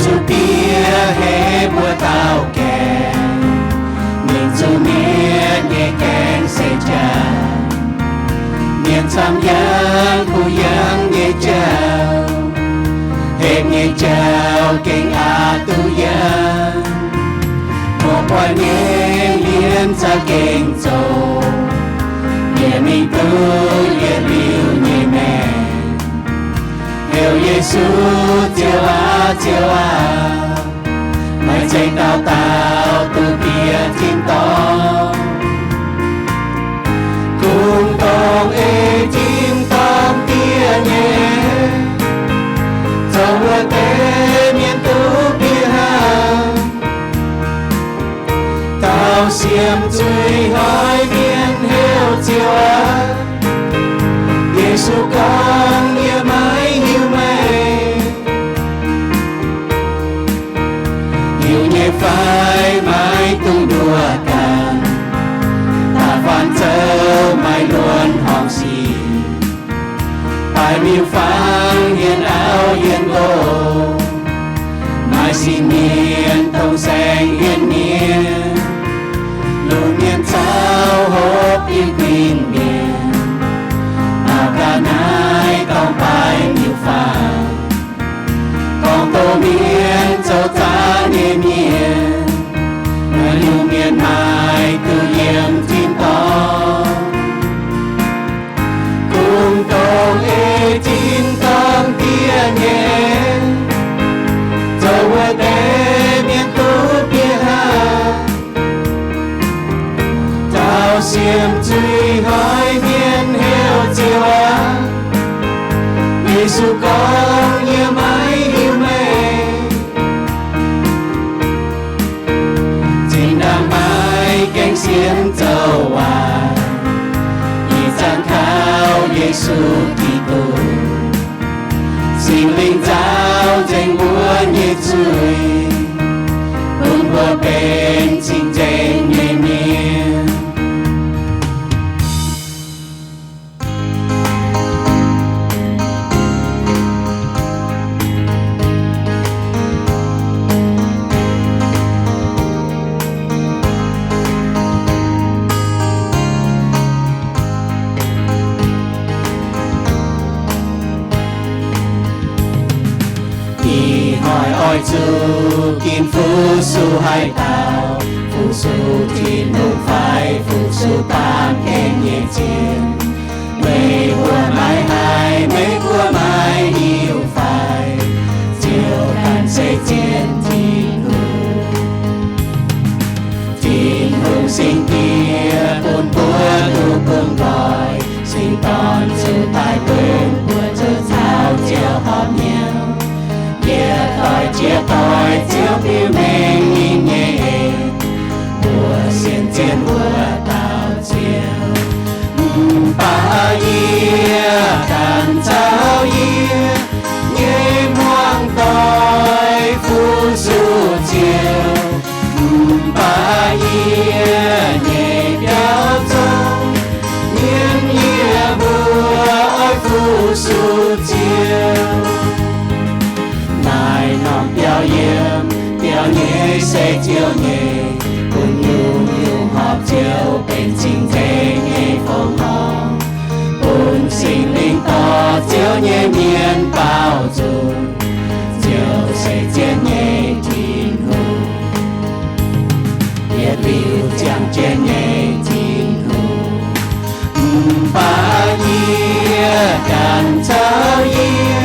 Zuqc bieqc heh mbuo dauh gaengh, mingh zuqc mietc nyei gaengh se jaax. Mienh camv yangh kuh yangh nyei jauv, hepc nyei jauv gengh aqc duqv yangh. Muoz-doic nyei mienh za'gengh zoux, yie mingh duqv yietc liuz nyei maengc. Heuc Yesu, Ziouv aac, Ziouv aac, meih zeix dauh dauh duqv bieqc tin-dorngh. Kungx dongh ei tin-dorngh diev nyei, zoux wuov deix mienh duqv bieqc hnangv. Dauh siemv zuiz hnoi mienh heuc Ziouv aac, Yesu gorngv, yie maiv hiuv meih. Hiuv nyei fai maiv dungx nduov ganh, da'faanh zoux maaih luonx horngc sic. Baaix miuc-fangx hienx auv hienx nqox, maaih sin mienh dongh saeng-yienx mienh. Lungh mienh caux hopv diuh guinh mienh, naaic gaax naaiv dorngx baaix miuc-fangx, gorngv doqc mienh zoux zaangc nyei mienh, naaiv nyungc mienh maaih duqv yiem tin-dorngh. Kungx dongh ei tin-dorngh diev nyei, zoux wuov deix mienh duqv bieqc hnangv. Dauh siemv zuiz hnoi mienh heuc Ziouv aac, Yesu gorngv, yie maiv hiuv meih. Zinh ndaangc maaih gaengh sienx zoux waaic, ih zanc kaux Yesu Giduc. Singx Lingh nzaaux nzengc mbuo nyei zuiz, bun mbuo benx cing-nzengc nyei mienh. Ih hnoi oix zuqc ginv fu-sux haaix dauh? Fu-sux Tin-Hungh fai fu-sux baamh gen nyei zienh? Meih mbuo maiv haih, meih mbuo maiv hiuv fai? Ziouv ganh se zienh Tin-Hungh. Tin-Hungh singx diex bun mbuo duqv bungx nqoi, singx dorn zuqc daaih bun mbuo zoux caux Ziouv horpc hnyouv. Yietc doic jiex doic Ziouv biux mengh ninh nyei en, mbuo sienx zien wuov dauh Ziouv. Mv baac yie ganh caux yie nyei hmuangv doic fu-sux Ziouv. Mv baac yie nyei biauv zong mienv, yie mbuo oix fu-sux Ziouv. Naaiv norm biauv yiem biauv nyei se Ziouv nyei, bun nyungc-nyungc horpc Ziouv benx cing-nzengc nyei fongc horngh, bun Singx Lingh dorh Ziouv nyei mienh baaux nzunc. Ziouv se zienh nyei Tin-Hungh, yietc liuz ziangh jienv nyei Tin-Hungh. Mv baac yie ganh caux yie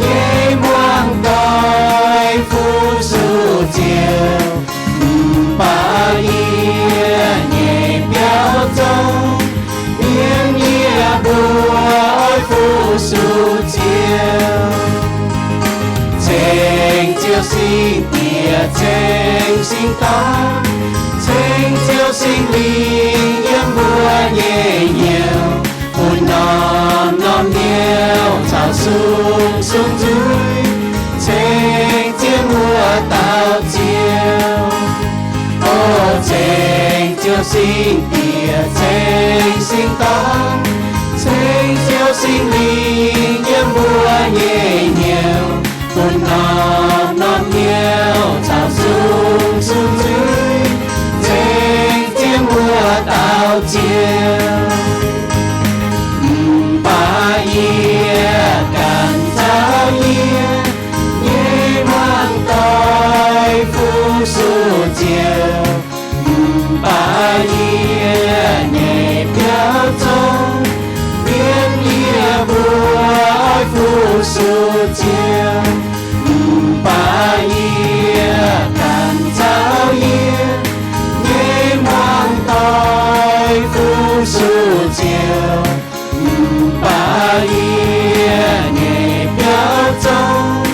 nyei hmuangv doic fu-sux Ziouv. Mv baac yie nyei biauv zong mienv, yie mbuo oix fu-sux Ziouv. Ceng Ziouv Singx Diex, ceng Singx Dorn, ceng Ziouv Singx Lingh yiem mbuo nyei hnyouv, bun norm-norm hnyouv caux sung-sung nzuih ceng jienv wuov dauh Ziouv. O ceng Ziouv Singx Diex, ceng Singx Dorn, ceng Ziouv Singx Lingh yiem mbuo nyei hnyouv, bun norm-norm Yesu Ziouv, mv baac yie ganh caux yie nyei muangx doic fu-sux Ziouv, mv baac yie nyei biauv zong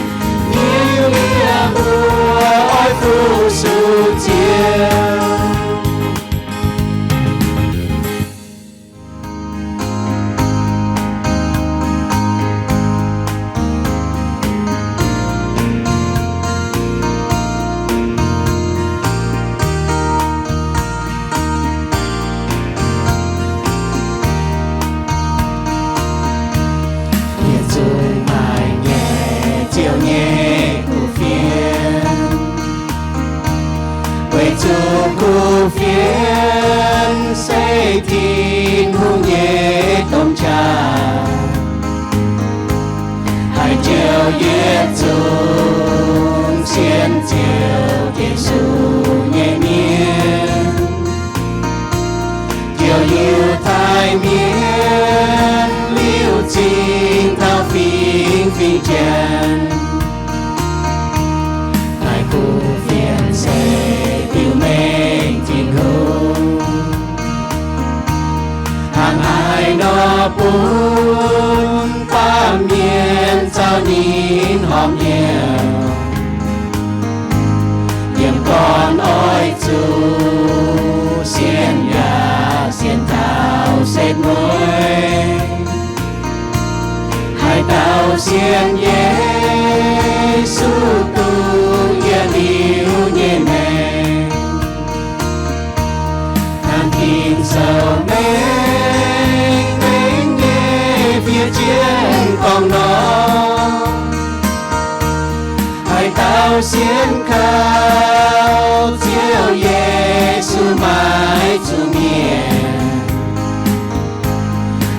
nyei lienh mbuo oix fu-sux Ziouv. Yietc zungv maaih nyei Ziouv nyei kuv fienx, weic zuqc kuv fienx se Tin-Hungh nyei domh qaqv. Haiz jouh yietc zungv sienx Ziouv Yesu nyei mienh, ziouc Yiutai Mienh liuz cingx taux fingx-fingx Janx. Naaiv kuv fienx se biux mengh Tin-Hungh, hnangv haaix nor bun baamh mienh caux ninh horpc hnyouv. Yiem gorn oix zuqc sienx yaac sienx taux setv mueiz. Haaix dauh sienx Yesu duqv yietc liuz nyei maengc, hnangv Ging-Sou mengh mengh nyei fiev jienv gorngv nor. Haaix dauh sienx kaux Ziouv Yesu maiv zuqc mienh,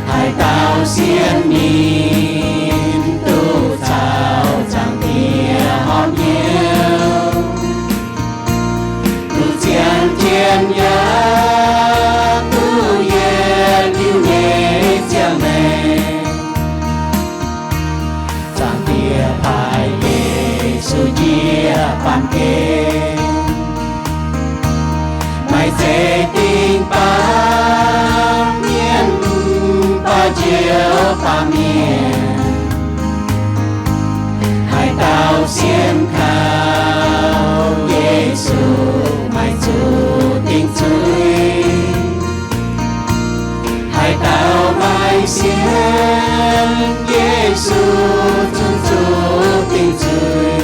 haaix dauh sienx ninh duqv caux Zaangc Diex horpc hnyouv. Duqv zien jienv yaac duqv yietc liuz nyei ziangh maengc. Zaangc Diex paaiv Yesu njiec baamh gen, maaih zeix dingc baamh mienh, mv baac njoux baamh mienh. Haaix dauh sienx kaux Yesu maiv zuqc dingc zuiz. Haaix dauh maiv sienx Yesu zungv zuqc dingc zuiz.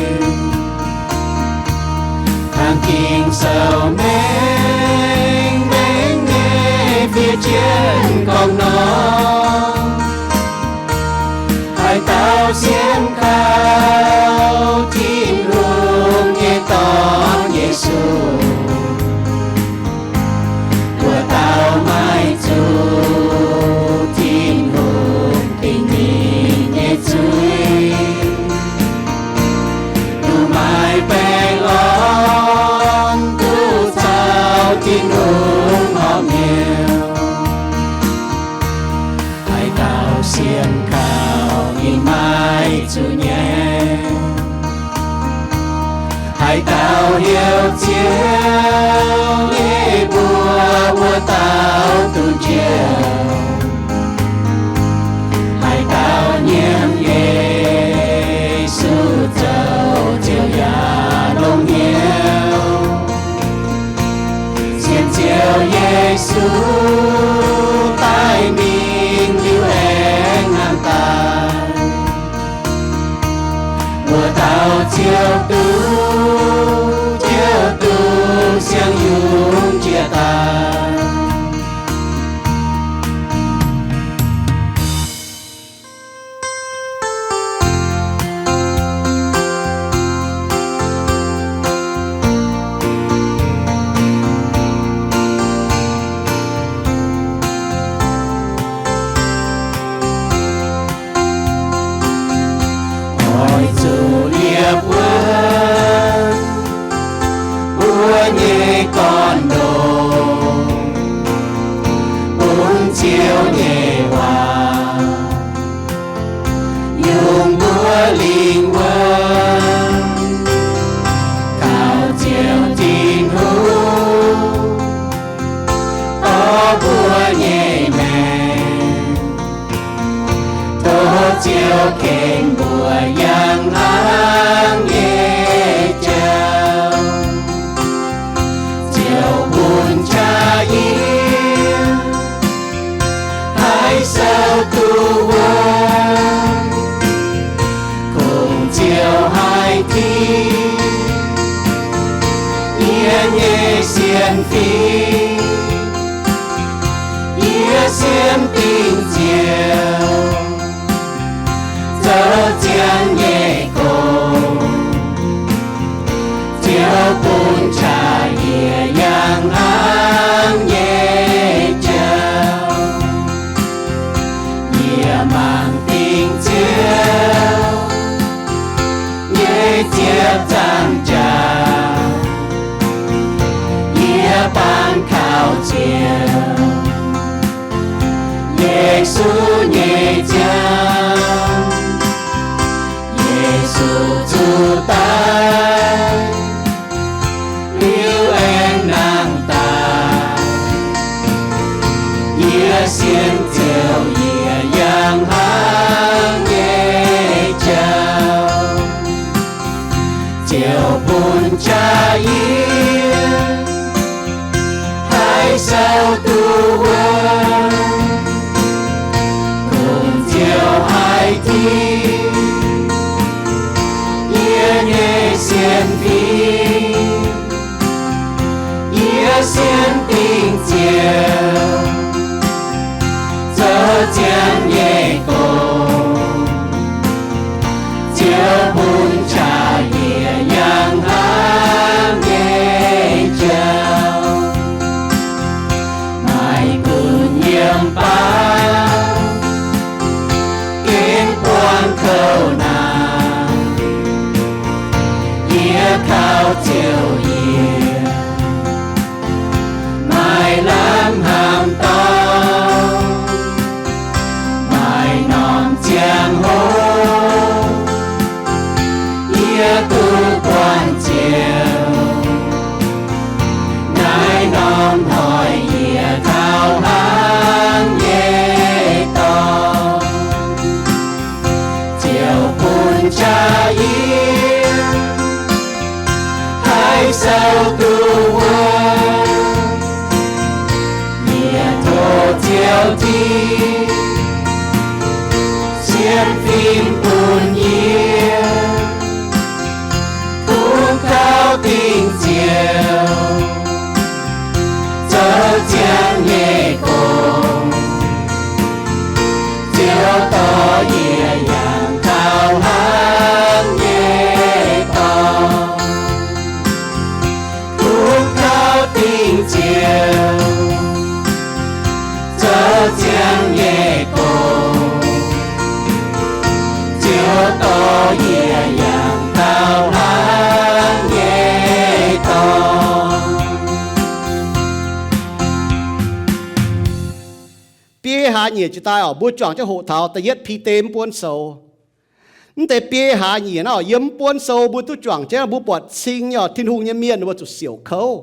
Hnangv Ging-Sou mengh mengh nyei fiev jienv gorngv nor. Haaix dauh sienx kaux Tin-Hungh nyei Dorn Yesu, wuov dauh maiv zuqc Tin-Hungh dingc ninh nyei zuiz. Duqv maaih baengh orn, duqv caux Tin-Hungh horpc hnyouv. Haaix dauh sienx kaux ninh maiv zuqc nyaiv. Haaix dauh heuc Ziouv nyei mbuox, wuov dauh duqv njoux. Haaix dauh nyiemc Yesu zoux Ziouv yaac longx hnyouv. Sienx Ziouv Yesu daaih mingh liuz aengx hnamv daaih, wuov dauh ziouc duqv, ziouc duqv siang-yungz jiex daaih. Oix zuqc liepc wuov lingh wuonh, kaux Ziouv Tin-Hungh, orv mbuo nyei maengc, tov Ziouv ken mbuo yangh hlang nyei jauv. Ziouv bun qaqv yie haih sou duqv wuov, kungx Ziouv haih tingx yie nyei sienx fim. Yie sienx dingc Ziouv zoux ziangx nyei gong, Ziouv bun qaqv yie yangh hlang nyei jauv. Yie mangc dingc Ziouv nyei ziepc nzaangc jaax, yie baan kaux Ziouv Yesu nyei ziangh. Yesu zuqc daic, liuz aengx nangh daaih. Yie sienx Ziouv yie yangh hlang nyei jauv. Ziouv bun qaqv yie haih sou duqv wuov, kungx Ziouv haih tingx yie nyei sienx fim. Yie sienx dingc Ziouv zoux ziangx nyei gong, Ziouv bun qaqv yie yangh hlang nyei jauv. Maaih gunv yiem baav gengh buangh kouv naanc, yie kaux Ziouv yie maaih lamh hnamv dorngx. Maaih norm ziangh hoc yie duqv buangh Ziouv, naaiv norm hnoi yie kaux hlang nyei dorngx. Ziouv bun qaqv yie haih sou duqv wuov, yie tov Ziouv Tin-Hungh sienx fim bun yie, kungx kaux dingc Ziouv zoux ziangx nyei gong. Ziouv dorh yie yangh kaux hlang nyei dorngx, kungx kaux dingc Ziouv zoux ziangx nyei gong. Ziouv dorh yie yangh kaux hlang nyei dorngx. Biei hlaax nyieqc jiex daaih oc, mbuo juangc jienv hoqc taux da'yietv Bide mv buonv sou. Mv deix biei hlaax nyieqc naaiv oc, yiem mv buonv sou mbuo duqv juangc jienv, mbuo buatc cing nyei oc, Tin-Hungh nyei mienh ninh mbuo zuqc siouc kouv,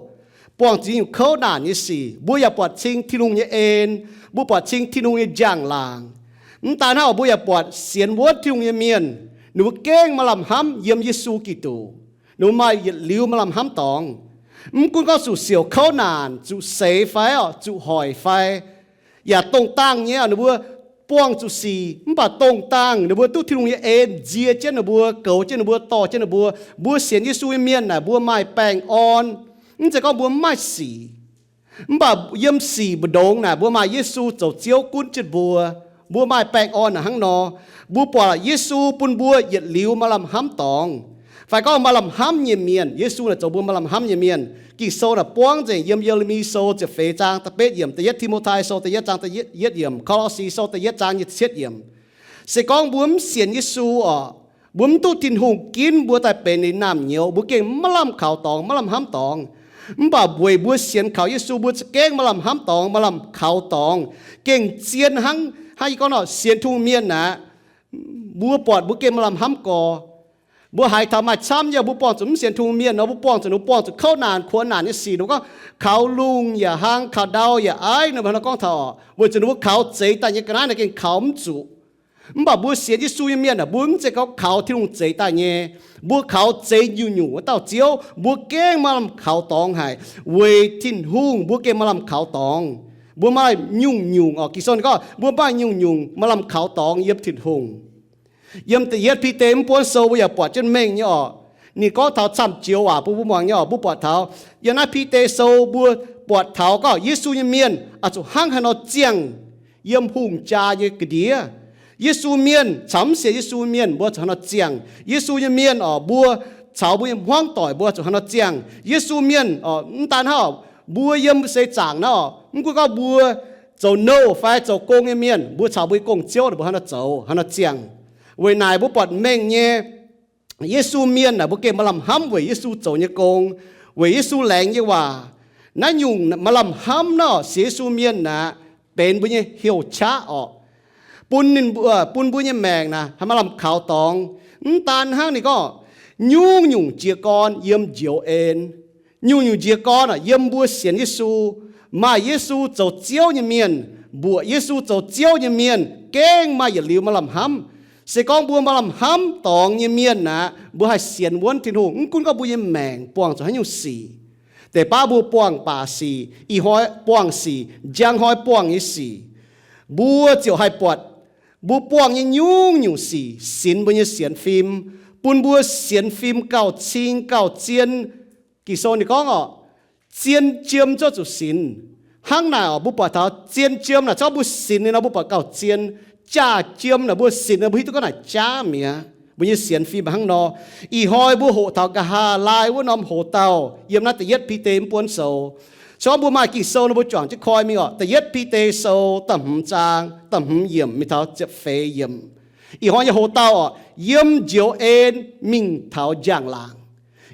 buangh zuqc nyungc kouv naanc nyei sic. Mbuo yaac buatc cing Tin-Hungh nyei en, mbuo buatc cing Tin-Hungh nyei njang-laangc. Mv daan hnangv, mbuo yaac buatc sienx wuonv Tin-Hungh nyei mienh, ninh mbuo gengh maaih lamh hnamv yiem Yesu Giduc. Ninh mbuo maaih yietc liuz maaih lamh hnamv dorngx. Mv gunv gorngv zuqc siouc kouv naanc, zuqc seix fai, zuqc hoic fai, yaac dongh dangh nyei ninh mbuo buangh zuqc sic, mv baac dongh dangh ninh mbuo duqv Tin-Hungh nyei en nzie jienv ninh mbuo, goux jienv ninh mbuo, dorh jienv ninh mbuo. Mbuo sienx Yesu nyei mienh naaic, mbuo maaih baengh orn. Mv zeiz gorngv mbuo mv maaih sic, mv baac yiem sic mbu'ndongx naaic, mbuo maaih Yesu zoux Ziouv gunv jienv mbuo. Mbuo maaih baengh orn naaic hnangv nor. Mbuo buatc Yesu bun mbuo yietc liuz maaih lamh hnamv dorngx, fai gorngv maaih lamh hnamv nyei mienh. Yesu naaic zoux mbuo maaih lamh hnamv nyei mienh. Ging-Sou naaic buangv nzengc yiem Ye^le^mi Sou ziepc feix zaang da'betv yiemc, da'yietv Ti^mo^tai Sou da'yietv zaang da'yietv yiemc, Ko^lo^si Sou da'yietv zaang nyic ziepc cietv yiemc. Se gorngv mbuo mv sienx Yesu oc, mbuo mv duqv Tin-Hungh ginv mbuo daaih benx ninh naamh nyouz, mbuo gengh maiv lamh kaux dorngx, maiv lamh hnamv dorngx. Mv baac weic mbuo sienx kaux Yesu, mbuo za'gengh maaih lamh hnamv dorngx, maaih lamh kaux dorngx, gengh zien hnangv, hnangv yie gorngv nor, sienx Tin-Hungh mienh aqv. Mbuo buatc mbuo gengh maaih lamh hnamv gorx. Mbuo haiz taux maaih camv yaac mbuo buangh zuqc mv sienx Tin-Hungh mienh nor, mbuo buangh zuqc ninh mbuo buangh zuqc kouv naanc, kuonx naanc nyei sic, ninh mbuo gorngv kaux lungh yaac hlang, kaux ndau yaac aiv, ninh mbuo hnangv nor gorngv taux oc, weic zuqc ninh mbuo kaux zeix daaih nyei ga'naaiv naaic gengh kaux mv zuqc. Mv baac mbuo sienx Yesu nyei mienh aah, mbuo mv zeiz gorngv kaux Tin-Hungh zeix daaih nyei. Mbuo kaux zeix nyungc-nyungc wuov dauh Ziouv, mbuo gengh maaih lamh kaux dorngx haic. Weic Tin-Hungh mbuo gengh maaih lamh kaux dorngx. Mbuo maaih nyungc-nyungc oc, Ging-Sou ninh gorngv mbuo maaih nyungc-nyungc maaih lamh kaux dorngx yiem Tin-Hungh. Yiem da'yietv Bide mv buonv sou mbuo yaac buatc jienv mengh nyei oc. Ninh gorngv taux camv joux waac bun mbuo muangx nyei oc. Mbuo buatc taux yiem naaiv Bide sou mbuo buatc taux gorngv Yesu nyei mienh oix zuqc hnangv haaix nor ziangh yiem hungh jaa nyei ga'ndiev. Yesu mienh caux mv sienx Yesu mienh mbuo zuqc hnangv haaix nor ziangh. Yesu nyei mienh oc, mbuo caux mbuo nyei hmuangv doic mbuo zuqc hnangv haaix nor ziangh. Yesu mienh oc, mv daan hnangv oc, mbuo yiem seix zaangc naaiv oc, mv gunv gorngv mbuo zoux nouh fai zoux gong nyei mienh, mbuo caux mbuo nyei gong-ziouv mbuo hnangv haaix nor zoux, hnangv haaix nor ziangh. Weic naaic mbuo buatc mengh nyei Yesu mienh naaic mbuo gengh maaih lamh hnamv weic Yesu zoux nyei gong, weic Yesu laengz nyei waac. Naaiv nyungc maaih lamh hnamv naaiv oc, sienx Yesu mienh naaic benx mbuo nyei heuc qaqv oc, bun ninh mbuo, bun mbuo nyei maengc naaic haih maaih lamh kaux dorngx. Mv daan hnangv, ninh gorngv nyungc-nyungc jiez gorn yiem njoux en. Nyungc-nyungc jiez gorn aah, yiem mbuo sienx Yesu, maaih Yesu zoux Ziouv nyei mienh, mbuoqc Yesu zoux Ziouv nyei mienh gengh maaih yietc liuz maaih lamh hnamv. Se gorngv mbuo maaih lamh hnamv dorngx nyei mienh aqv, mbuo haih sienx wuonv Tin-Hungh, mv gunv gorngv mbuo nyei maengc buangh zuqc haaix nyungc sic. Deix baav mbuo buangh baac sic, ih hnoi buangh sic, njang hnoi buangh nyei sic, mbuo ziouc haih buatc mbuo buangh nyei nyungc-nyungc sic sinx mbuo nyei sienx fim, bun mbuo sienx fim gauh cing gauh zien. Ging-Sou ninh gorngv oc, zien jiem zuqc zuqc sinx. Hnangv naaic oc, mbuo buatc taux zien jiem naaic, zorqv mbuo sinx ninh nor mbuo buatc gauh zien. Jaax jiem naaic mbuo sinx nor mbuo hiuv duqv gorngv naaic jaav mi'aqv. Mbuo nyei sienx fim hnangv nor. Ih hnoi mbuo hoqc taux nqa'haav laai wuov norm hoc-dauh yiem naaiv da'yietv Bide mv buonv sou. Se gorngv mbuo maaih Ging-Sou nor mbuo juangc jienv koi mingh oc. Da'yietv Bide sou da'hmz zaang da'hmz yiemc mingh taux ziepc feix yiemc. Ih hnoi nyei hoc-dauh oc, yiem njoux en mingh taux njang-laangc.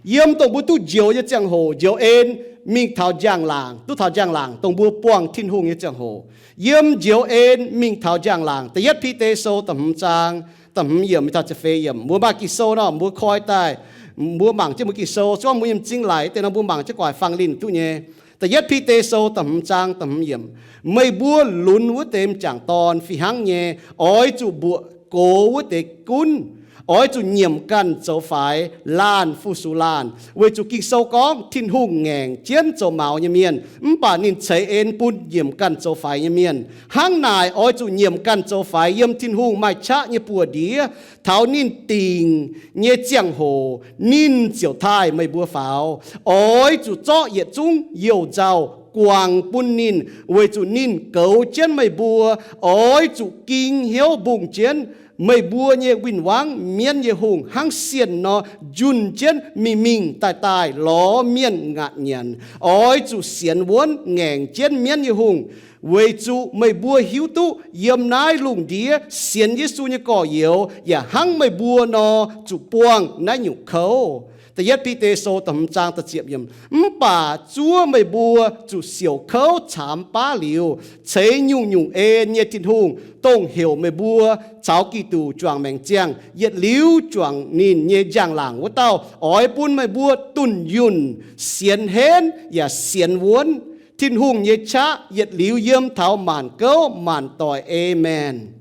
Yiem dongh mbuo duqv njoux nyei ziangh hoc, njoux en mingh taux njang-laangc, duqv taux njang-laangc, dongh mbuo buangh Tin-Hungh nyei ziangh hoc. Yiem njoux en mingh taux njang-laangc. Da'yietv Bide sou da'hmz zaang da'hmz yiemc mingh taux ziepc feix yiemc. Mbuo maaih Ging-Sou nor mbuo koi daaih, mbuo mangc jienv mbuo Ging-Sou. Se gorngv mbuo yiem m'zing laic deix nor mbuo mangc jienv guaax fang linh duqv nyei. Da'yietv Bide sou da'hmz zaang da'hmz yiemc. Meih mbuo lunx wuov deix m'jangc dorn fih hnangv nyei, oix zuqc mbuoqc gox wuov deix gunv. Oix zuqc nyiemc ganh zoux faix, laanh fu-sux laanh, weic zuqc Ging-Sou gorngv Tin-Hungh ngaengc jienv zoux maux nyei mienh, mv baac ninh ceix en bun nyiemc ganh zoux faix nyei mienh. Hnangv naaic, oix zuqc nyiemc ganh zoux faix yiem Tin-Hungh maaih qaqv nyei buoz-ndiev. Taux ninh dingc nyei ziangh hoc ninh ziouc taaih meih mbuo faaux. Oix zuqc zorqv yietc zungv youh nzauh guangc bun ninh, weic zuqc ninh goux jienv meih mbuo. Oix zuqc ging hnyouv mbungh jienv meih mbuo nyei win-wangv, mienv nyei hungh, hnangv sienh nor njunh jienv mingh mingh daaih daaih lorz mienh ngaatc nyanc. Oix zuqc sienx wuonv ngaengc jienv mienv nyei hungh, weic zuqc meih mbuo hiuv duqv yiem naaiv lungh ndiev sienx Yesu nyei gorx-youz yaac hnangv meih mbuo nor zuqc buangh naaiv nyungc kouv. Da'yietv Bide sou da'hmz zaang da'ziepc yiemc. Mv baac zuov meih mbuo zuqc siouc kouv caamx baav liuz, ceix nyungc-nyungc en nyei Tin-Hungh, dongh heuc meih mbuo caux Giduc juangc maengc ziangh, yietc liuz juangc ninh nyei njang-laangc wuov dauh, oix bun meih mbuo dunh yunh, sienx henv yaac sienx wuonv Tin-Hungh nyei qaqv yietc liuz yiem taux maanc gouv maanc doic. Aamen.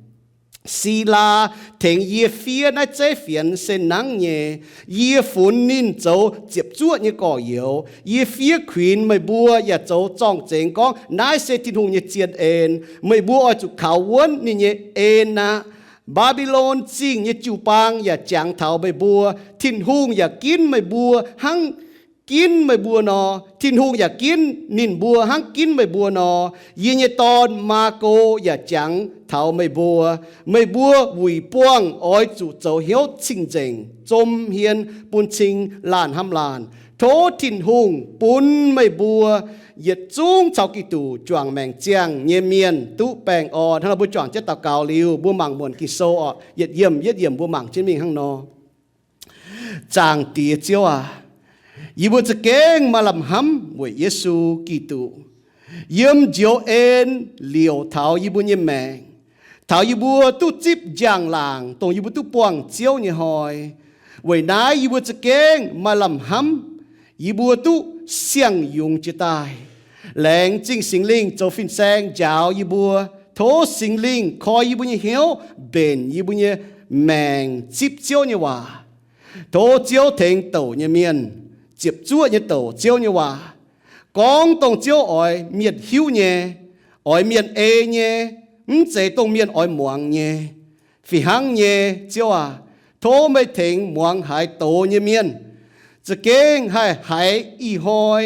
Silaa tengx yie fiev naaiv zeiv fienx se nangv nyei. Yie funx ninh zoux ziepc zuoqv nyei gorx-youz. Yie fiev kuinx meih mbuo yaac zoux zorng-zengx gorngv naaiv se Tin-Hungh nyei zien en. Meih mbuo oix zuqc kaux wuonv ninh nyei en aqv. Mbaa^mbi^lon Zingh nyei jiu-baang yaac jangx taux meih mbuo. Tin-Hungh yaac ginv meih mbuo hnangv ginv meih mbuo nor. Tin-Hungh yaac ginv ninh mbuo hnangv ginv meih mbuo nor. Yie nyei dorn, Maako, yaac jangx taux meih mbuo. Meih mbuo wuic buangh oix zuqc zoux hnyouv cing-nzengc, zom hmien bun cing laanh hnamv laanh. Tov Tin-Hungh bun meih mbuo yietc zungv caux Giduc juangc maengc ziangh nyei mienh duqv baengh orn. Hnangv nor mbuo juangc jienv daux gaux liuz, mbuo mangc muonc Ging-Sou oc, yietc yiemc yietc yiemc mbuo mangc jienv mingh hnangv nor. Zaangc Diex Ziouv aac, yie mbuo za'gengh maaih lamh hnamv weic Yesu Giduc yiem njoux en liouc taux yie mbuo nyei maengc. taux yie mbuo duqv zipv njang-laangc, dongh yie mbuo duqv buangh Ziouv nyei hnoi. Weic naaiv yie mbuo za'gengh maaih lamh hnamv, yie mbuo duqv siang-yungz jiez daaih. Laengz zingh Singx Lingh zoux fin-saeng njaaux yie mbuo. Tov Singx Lingh koi yie mbuo nyei hnyouv, mbenc yie mbuo nyei maengc zipv Ziouv nyei waac. Tov Ziouv tengx douc nyei mienh ziepc zuoqv nyei douc Ziouv nyei waac, gorngv dongh Ziouv oix mienh hiuv nyei, oix mienh ei nyei, mv zeiz dongh mienh oix muangx nyei. Fih hnangv nyei, Ziouv aac, tov meih tengx muangx haaix doz nyei mienh za'gengh haih haiz ih hnoi,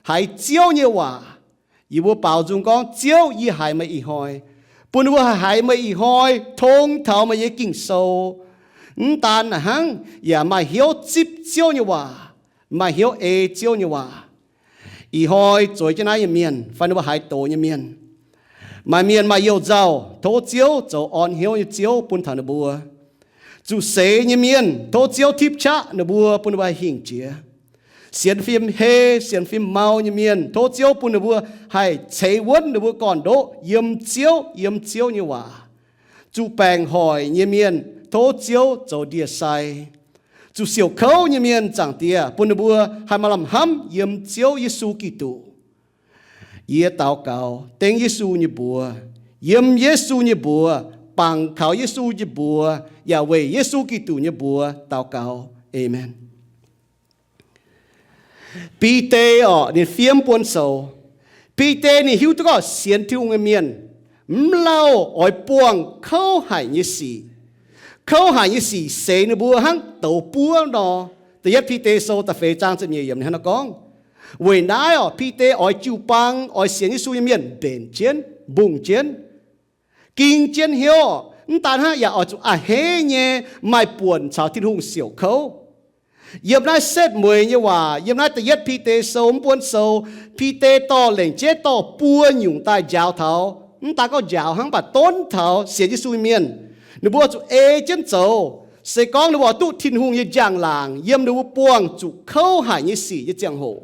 haiz Ziouv nyei waac. Yie mbuo baaux nzung gorngv, Ziouv, yie haiz meih ih hnoi. Bun ninh mbuo haih haiz meih ih hnoi tong taux meih nyei Ging-Sou. Mv daan naaic hnangv, yaac maaih hnyouv zipv Ziouv nyei waac, maaih hnyouv ei Ziouv nyei waac. Ih hnoi zueiz jienv naaiv nyei mienh fai ninh mbuo haaix doz nyei mienh, maaih mienh maaih youh nzauh, tov Ziouv zoux orn hnyouv nyei Ziouv bun taux ninh mbuo. Zuqc seix nyei mienh, tov Ziouv tipv qaqv ninh mbuo, bun ninh mbuo haih hingh jiex. Sienx fim hei, sienx fim mau nyei mienh, tov Ziouv bun ninh mbuo haih ceix wuonv ninh mbuo gorn-ndoqv yiem Ziouv, yiem Ziouv nyei waac. Zuqc baengc hoic nyei mienh, tov Ziouv zoux ndie-sai. Zuqc siouc kouv nyei mienh, Zaangc Diex, bun ninh mbuo haih maaih lamh hnamv yiem Ziouv Yesu Giduc. Yie daux gaux dengv Yesu nyei mbuox, yiem Yesu nyei mbuox, bangc kaux Yesu nyei mbuox, yaac weic Yesu Giduc nyei mbuox daux gaux. Aamen. Bide orqc, ninh fiev buonv sou. Bide ninh hiuv duqv gorngv sienx Tin-Hungh nyei mienh mv lauh oix buangh kouv haic nyei sic. Kouv haic nyei sic seix ninh mbuo hnangv douz buov nor. Da'yietv Bide Sou da'feix zaang ziepc nyeic yiemc ninh hnangv naaiv gorngv. Weic naaiv orqc, Bide oix jiu-baang, oix sienx Yesu nyei mienh mbenc jienv, mbungh jienv, ging jienv hnyouv. Mv daan hnangv, yaac oix zuqc a'hneiv nyei maaih buonc caux Tin-Hungh siouc kouv. Yiem naaiv setv mueiz nyei waac, yiem naaiv da'yietv Bide Sou, mv buonv sou, Bide dorh lengc jeiv dorh buo nyungc daaih njaaux taux, mv daan gorngv njaaux hnangv, mv baac donv taux sienx Yesu nyei mienh, ninh mbuo zuqc ei jienv zoux. Se gorngv ninh mbuo duqv Tin-Hungh nyei njang-laangc yiem ninh mbuo buangh zuqc kouv haic nyei sic nyei ziangh hoc,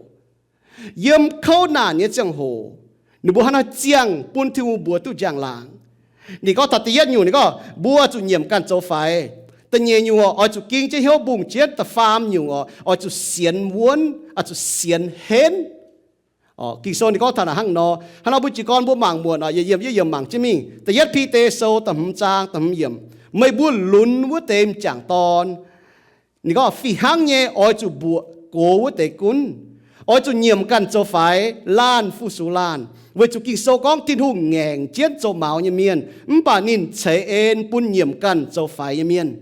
yiem kouv naanc nyei ziangh hoc, ninh mbuo hnangv naaiv ziangh bun Tin-Hungh mbuox duqv njang-laangc. Ninh gorngv taux da'yietv nyungc, ninh gorngv mbuo zuqc nyiemc ganh zoux faix. Da'nyeic nyungc orqc, oix zuqc ging jienv hnyouv mbungh jienv. Da'faam nyungc orqc, oix zuqc sienx wuonv, oix zuqc sienx henv. Ging-Sou ninh gorngv taux naaic hnangv nor. Hnangv nor mbuo jiez gorn mbuo mangc muonc orqc, yietc yiemc yietc yiemc mangc jienv mingh. Da'yietv Bide Sou da'hmz zaang da'hmz yiemc, meih mbuo lunx wuov deix m'jangc dorn. Ninh gorngv fih hnangv nyei oix zuqc mbuoqc gox wuov deix gunv. Oix zuqc nyiemc ganh zoux faix, laanh fu-sux laanh, weic zuqc Ging-Sou gorngv Tin-Hungh ngaengc jienv zoux maux nyei mienh, mv baac ninh ceix en bun nyiemc ganh zoux faix nyei mienh.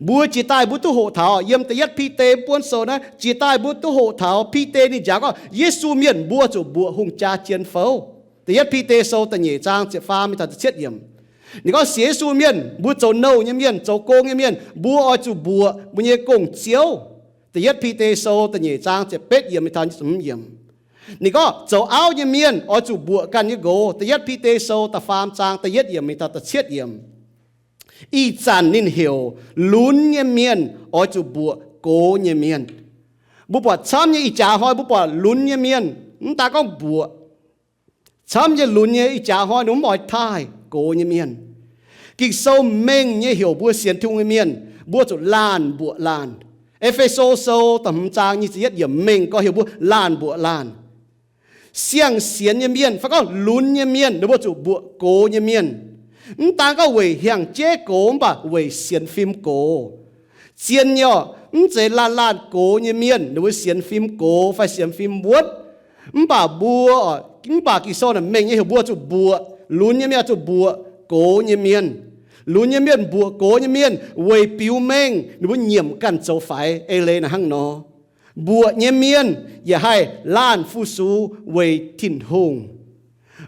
Mbuo jiex daaih mbuo duqv hoqc taux yiem da'yietv Bide mv buonv sou naaiv, jiex daaih mbuo duqv hoqc taux Bide ninh njaaux gorngv Yesu mienh mbuo zuqc mbuoqc hungh jaa jien fouv. Da'yietv Bide Sou da'nyeic zaang ziepc faam mingh taux ziepc cietv yiemc. Ninh gorngv sienx Yesu mienh, mbuo zoux nouh nyei mienh, zoux gong nyei mienh, mbuo oix zuqc mbuoqc mbuo nyei gong-ziouv. Da'yietv Bide Sou da'nyeic zaang ziepc betv yiemc mingh taux ziepc hmz yiemc. Ninh gorngv zoux auv nyei mienh oix zuqc mbuoqc ganh nyei nqox. Da'yietv Bide Sou da'faam zaang da'yietv yiemc mingh taux da'cietv yiemc. Ih zanc ninh heuc lunx nyei mienh oix zuqc mbuoqc gox nyei mienh. Mbuo buatc camv nyei ih jaax hnoi mbuo buatc lunx nyei mienh, mv daan gorngv mbuoqc. Camv nyei lunx nyei ih jaax hnoi ninh mv oix taaih gox nyei mienh. Ging-Sou mengh nyei heuc mbuo sienx Tin-Hungh nyei mienh, mbuo zuqc laanh mbuoqc laanh. E^fe^so Sou da'hmz zaang nyic ziepc yietv yiemc mengh gorx heuc mbuo laanh mbuoqc laanh. Siang-sienx nyei mienh fai gorngv lunx nyei mienh ninh mbuo zuqc mbuoqc gox nyei mienh. Mv daan gorngv weic hiaang-jeiv gox mv baac weic sienx fim gox. Zien nyei orqc, mv zeiz laanh laanh gox nyei mienh ninh mbuo sienx fim gox fai sienx fim wuonv. Mv baac mbuo, mv baac Ging-Sou naaic mengh nyei heuc mbuo zuqc mbuoqc, lunx nyei mienh zuqc mbuoqc gox nyei mienh. Lunx nyei mienh mbuoqc gox nyei mienh weic biux mengh ninh mbuo nyiemc ganh zoux faix. Eix leiz naaic hnangv nor, mbuoqc nyei mienh yaac haih laanh fu-sux weic Tin-Hungh.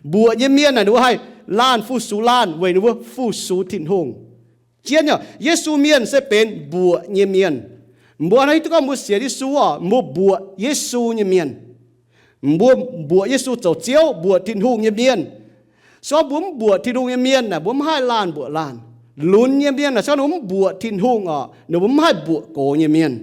Mbuoqc nyei mienh naaic ninh mbuo haih laanh fu-sux laanh weic ninh mbuo fu-sux Tin-Hungh. Zien nyei, Yesu mienh se benx mbuoqc nyei mienh. Mbuo hnangv hiuv duqv gorngv mbuo sienx Yesu orqc, mbuo mbuoqc Yesu nyei mienh. Mbuo mbuoqc Yesu zoux Ziouv, mbuoqc Tin-Hungh nyei mienh. Se gorngv mbuo mv mbuoqc Tin-Hungh nyei mienh naaic, mbuo mv haih laanh mbuoqc laanh. Lunx nyei mienh naaic, se gorngv ninh mbuo mv mbuoqc Tin-Hungh orqc, ninh mbuo mv haih mbuoqc gox nyei mienh.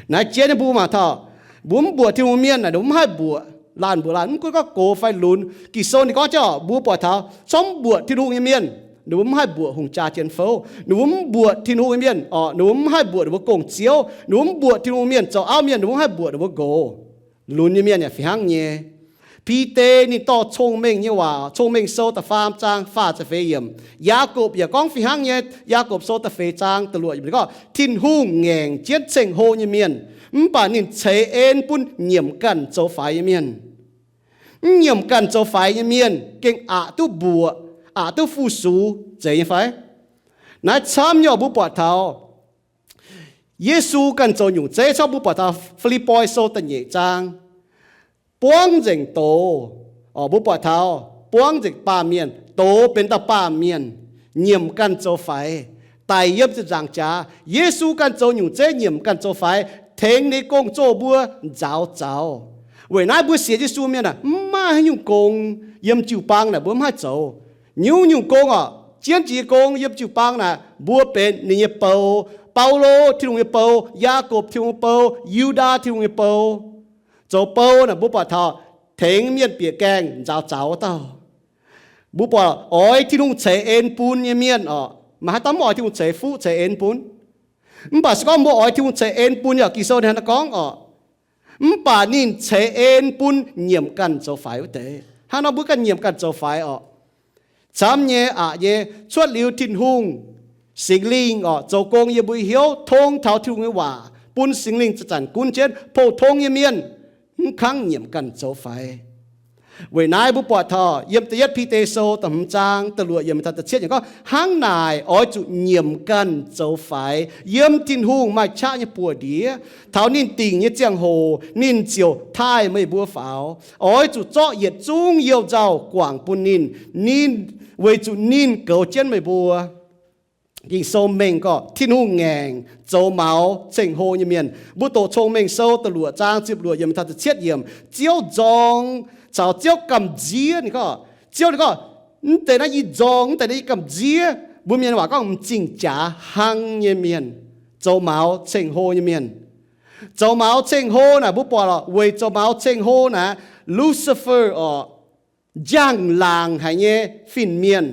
Naaiv jiex nyei mbuo mangc taux, mbuo mv mbuoqc Tin-Hungh mienh naaic, ninh mbuo mv haih mbuoqc laanh mbuoqc laanh. Mv gunv gorngv gox fai lunx, Ging-Sou ninh gorngv jienv orqc, mbuo buatc taux, se gorngv mv mbuoqc Tin-Hungh nyei mienh, Ninh mbuo mv haih mbuoqc hungh jaa jienv fouv. Ninh mbuo mv mbuoqc Tin-Hungh nyei mienh orqc, ninh mbuo mv haih mbuoqc ninh mbuo gong-ziouv. Ninh mbuo mv mbuoqc Tin-Hungh mienh zoux auv mienh, ninh mbuo mv haih mbuoqc ninh mbuo nqox. Lunx nyei mienh yaac fih hnangv nyei. Bide ninh dorh cong-mengh nyei waac, Cong-Mengh Sou da'faam zaang faah ziepc feix yiemc. Yaagorpc yaac gorngv fih hnangv nyei. Yaagorpc Sou da'feix zaang da'luoqc yiemc gorngv, Tin-Hungh ngaengc jienv ceng-hlo nyei mienh, mv baac ninh ceix en bun nyiemc ganh zoux faix nyei mienh. Mv nyiemc ganh zoux faix nyei mienh gengh aqc duqv mbuoqc, aqc duqv fu-sux, zeiz nyei fai? Naaiv camv nyei orqc, mbuo buatc taux Yesu ganh zoux nyungc zeiv, camv mbuo buatc taux Fi^lipv^poi Sou da'nyeic zaang, buangv nzengc doz. Orqc, mbuo buatc taux buangv nzengc baamh mienh, doz benx dauh baamh mienh, nyiemc ganh zoux faix, daic yiem ziepc nzaangc jaax. Yesu ganh zoux nyungc zeiv nyiemc ganh zoux faix, tengx ninh gong-zoh mbuo nzaaux zaux. Weic naaiv mbuo sienx Yesu mienh aah, mv maaih haaix nyungc gong yiem jiu-baang naaic mbuo mv haih zoux. Nyungc-nyungc gong orqc, jienv jiex gong yiem jiu-baang naaic mbuo benx ninh nyei bou. Baulo, Tin-Hungh nyei bou. Yaagorpc, Tin-Hungh nyei bou. Yu^ndaa, Tin-Hungh nyei bou. Zoux bou naaic mbuo buatc taux tengx mienh bieqc gaengh nzaaux zaux wuov dauh. Mbuo buatc oix Tin-Hungh ceix en bun nyei mienh orqc, maaih haaix dauh mv oix Tin-Hungh ceix fuqv ceix en bun? Mv baac se gorngv mbuo oix Tin-Hungh ceix en bun nyei orqc, Ging-Sou ninh hnangv naaiv gorngv orqc, mv baac ninh ceix en bun nyiemc ganh zoux faix wuov deix. Hnangv nor mbuo ganh nyiemc ganh zoux faix orqc. Camv nyei, aqc nyei, cuotv liuz Tin-Hungh, Singx Lingh orqc zoux gong yiem mbuo hnyouv, tong taux Tin-Hungh nyei waac, bun Singx Lingh zanc-zanc gunv jienv, pou-tong nyei mienh mv kangv nyiemc ganh zoux faix. Weic naaiv mbuo buatc taux yiem da'yietv Bide Sou da'hmz zaang da'luoqc yiemc taux da'cietv yiemc gorngv, hnangv naaic oix zuqc nyiemc ganh zoux faix. Yiem Tin-Hungh maaih qaqv nyei buoz-ndiev. Taux ninh dingc nyei ziangh hoc ninh ziouc taaih meih mbuo faaux. Oix zuqc zorqv yietc zungv youh nzauh guangc bun ninh, ninh, weic zuqc ninh goux jienv meih mbuo. Ging-Sou mengh gorngv Tin-Hungh ngaengc zoux maux ceng-hlo nyei mienh. Mbuo doqc Cong-Mengh Sou da'luoqc zaang ziepc luoqc yiemc taux da'cietv yiemc, Ziouv nzorng caux Ziouv gamh nziev. Ninh gorngv, Ziouv ninh gorngv, mv deix naaiv yie nzorng, mv deix naaiv yie gamh nziev. Mbuo mienh waac gorngv m'zing jaax hnangv nyei mienh, zoux maux ceng-hlo nyei mienh. Zoux maux ceng-hlo naaic mbuo buatc lorqc, weic zoux maux ceng-hlo naaic, Lucifer orqc, njang-laangc haic nyei fin-mienh.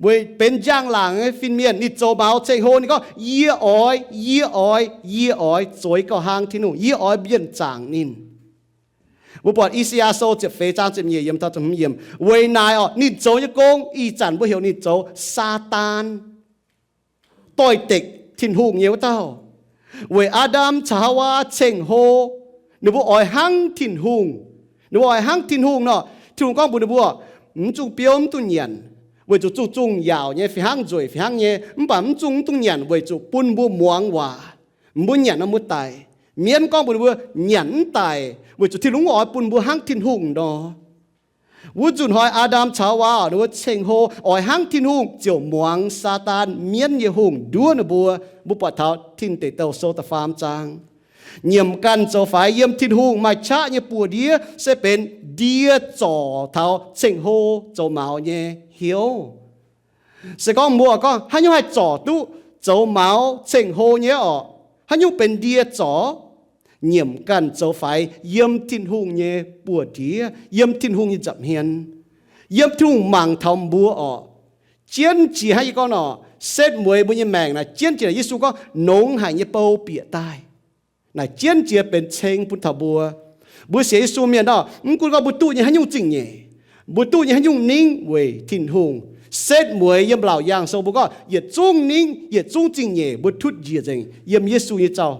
Weic benx njang-laangc nyei fin-mienh, ninh zoux maux ceng-hlo, ninh gorngv, Yie oix, yie oix, yie oix zueiz gauh hlang Tin-Hungh, yie oix mienh zaangc ninh. Mbuo buatc I^saa^yaa Sou ziepc feix zaang ziepc nyeic yiemc taux ziepc hmz yiemc. Weic naaic orqc, ninh zoux nyei gong, ih zanc mbuo heuc ninh zoux Saadaan, doix-dekc Tin-Hungh nyei wuov dauh. Weic Aa^ndam caux Haawaa ceng-hlo, ninh mbuo oix hnangv Tin-Hungh. Ninh mbuo oix hnangv Tin-Hungh nor, Tin-Hungh gorngv mbuox ninh mbuo, mv zungh biouv, mv dungx nyanc, weic zuqc zungh zungh yaauc nyei, fih hnangv nzueic fih hnangv nyei, mv baac mv zungh, mv dungx nyanc weic zuqc bun mbuo muangx waac. Mbuo nyanc nor mbuo daic. Mienv gorngv mbuox ninh mbuo, nyanc mv daic, weic zuqc Tin-Hungh mv oix bun mbuo hnangv Tin-Hungh nor. Wuov nzunc hnoi Aa^ndam caux Haawaa ninh mbuo ceng-hlo oix hnangv Tin-Hungh ziouc muangx Saadaan, mienv nyei hungh, nduov ninh mbuo. Mbuo buatc taux Tin Deic Douh Sou da'faam zaang. Nyiemc ganh zoux faix. Yiem Tin-Hungh maaih qaqv nyei buoz-ndiev se benx ndie zorc taux ceng-hlo zoux maux nyei hnyouv. Se gorngv mbuo gorngv haaix nyungc haih zorc duqv zoux maux ceng-hlo nyei orqc, haaix nyungc benx ndie zorc? Nyiemc ganh zoux faix yiem Tin-Hungh nyei buoz-ndiev, yiem Tin-Hungh nyei nza'hmien, yiem Tin-Hungh mangc taux mbuo orqc. Jienv jiex hnangv yie gorngv nor, setv mueiz mbuo nyei maengc naaic, jienv jiex naaic Yesu gorngv, Nongx haic nyei bou bieqc daaih. Naaic jienv jiex benx ceng bun taux mbuo. Mbuo sienx Yesu mienh nor, mv gunv gorngv mbuo duqv nyei haaix nyungc zingh nyeic, mbuo duqv nyei haaix nyungc ningv weic Tin-Hungh, setv mueiz yiem Laauc Yaangh Sou mbuo gorngv yietc zungv ningv, yietc zungv zingh nyeic mbuo tutv njiec nzengc yiem Yesu nyei zaux,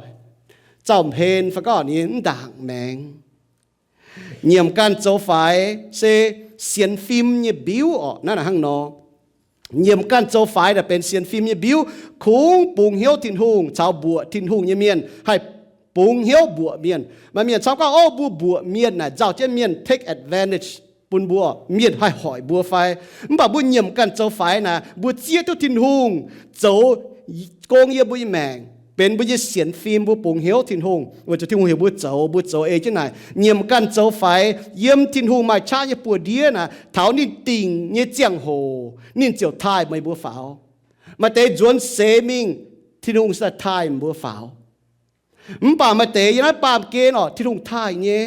zaux hmben fai gorngv ninh mv ndaangc maengx. Nyiemc ganh zoux faix se sienx fim nyei mbiuv orqc. Naaiv naaic hnangv nor, nyiemc ganh zoux faix naaic benx sienx fim nyei mbiuv, kungx bungx hnyouv Tin-Hungh caux mbuoqc Tin-Hungh nyei mienh haih bungx hnyouv mbuoqc mienh. Maaih mienh camv gorngv, Ov, mbuo mbuoqc mienh naaic nzauh jienv mienh take advantage bun mbuo, mienh haih hoic mbuo fai? Mv baac mbuo nyiemc ganh zoux faix naaic, mbuo zieqv duqv Tin-Hungh zoux gong yiem mbuo nyei maengc, benx mbuo nyei sienx fim, mbuo bungx hnyouv Tin-Hungh, weic zuqc Tin-Hungh heuc mbuo zoux, mbuo zoux ei jienv naaic. Nyiemc ganh zoux faix yiem Tin-Hungh maaih qaqv nyei buoz-ndiev naaic, taux ninh dingc nyei ziangh hoc ninh ziouc taaih meih mbuo faaux. Maaih deix nzuonx seix mingh, Tin-Hungh se taaih mbuo faaux. Mv baac maaih deix yiem naaiv baamh gen orqc, Tin-Hungh taaih nyei.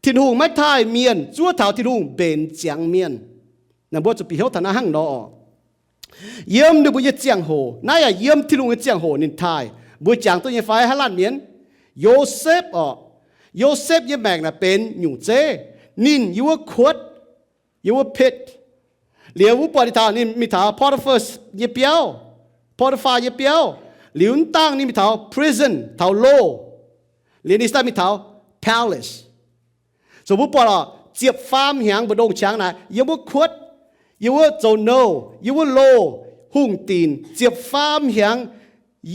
Tin-Hungh maiv taaih mienh zuov taux Tin-Hungh mbenc ziangx mienh. Naaiv mbuo zuqc bieqc hnyouv taux naaiv hnangv nor oc. Yiem ninh mbuo nyei ziangh hoc, naaiv yaac yiem Tin-Hungh nyei ziangh hoc ninh taaih. Mbuo jangx duqv nyei fai, haaix laanh mienh? Yosepv oc. Yosepv nyei maengc naaic benx nyungc zeiv. Ninh yiem wuov kuotv, yiem wuov pit. Liuz mbuo buatc ninh taux, ninh mingh taux Potiphar nyei biauv, Potiphar nyei biauv. Liuz mv dangh ninh mingh taux prison, taux loh. Liuz ninh daaih mingh taux palace. So mbuo buatc oc, ziepc faam hnyangx mbu'ndongx qangx naaic, yiem wuov kuotv, yiem wuov zoux nouh, yiem wuov loh, hungh dinc, ziepc faam hnyangx.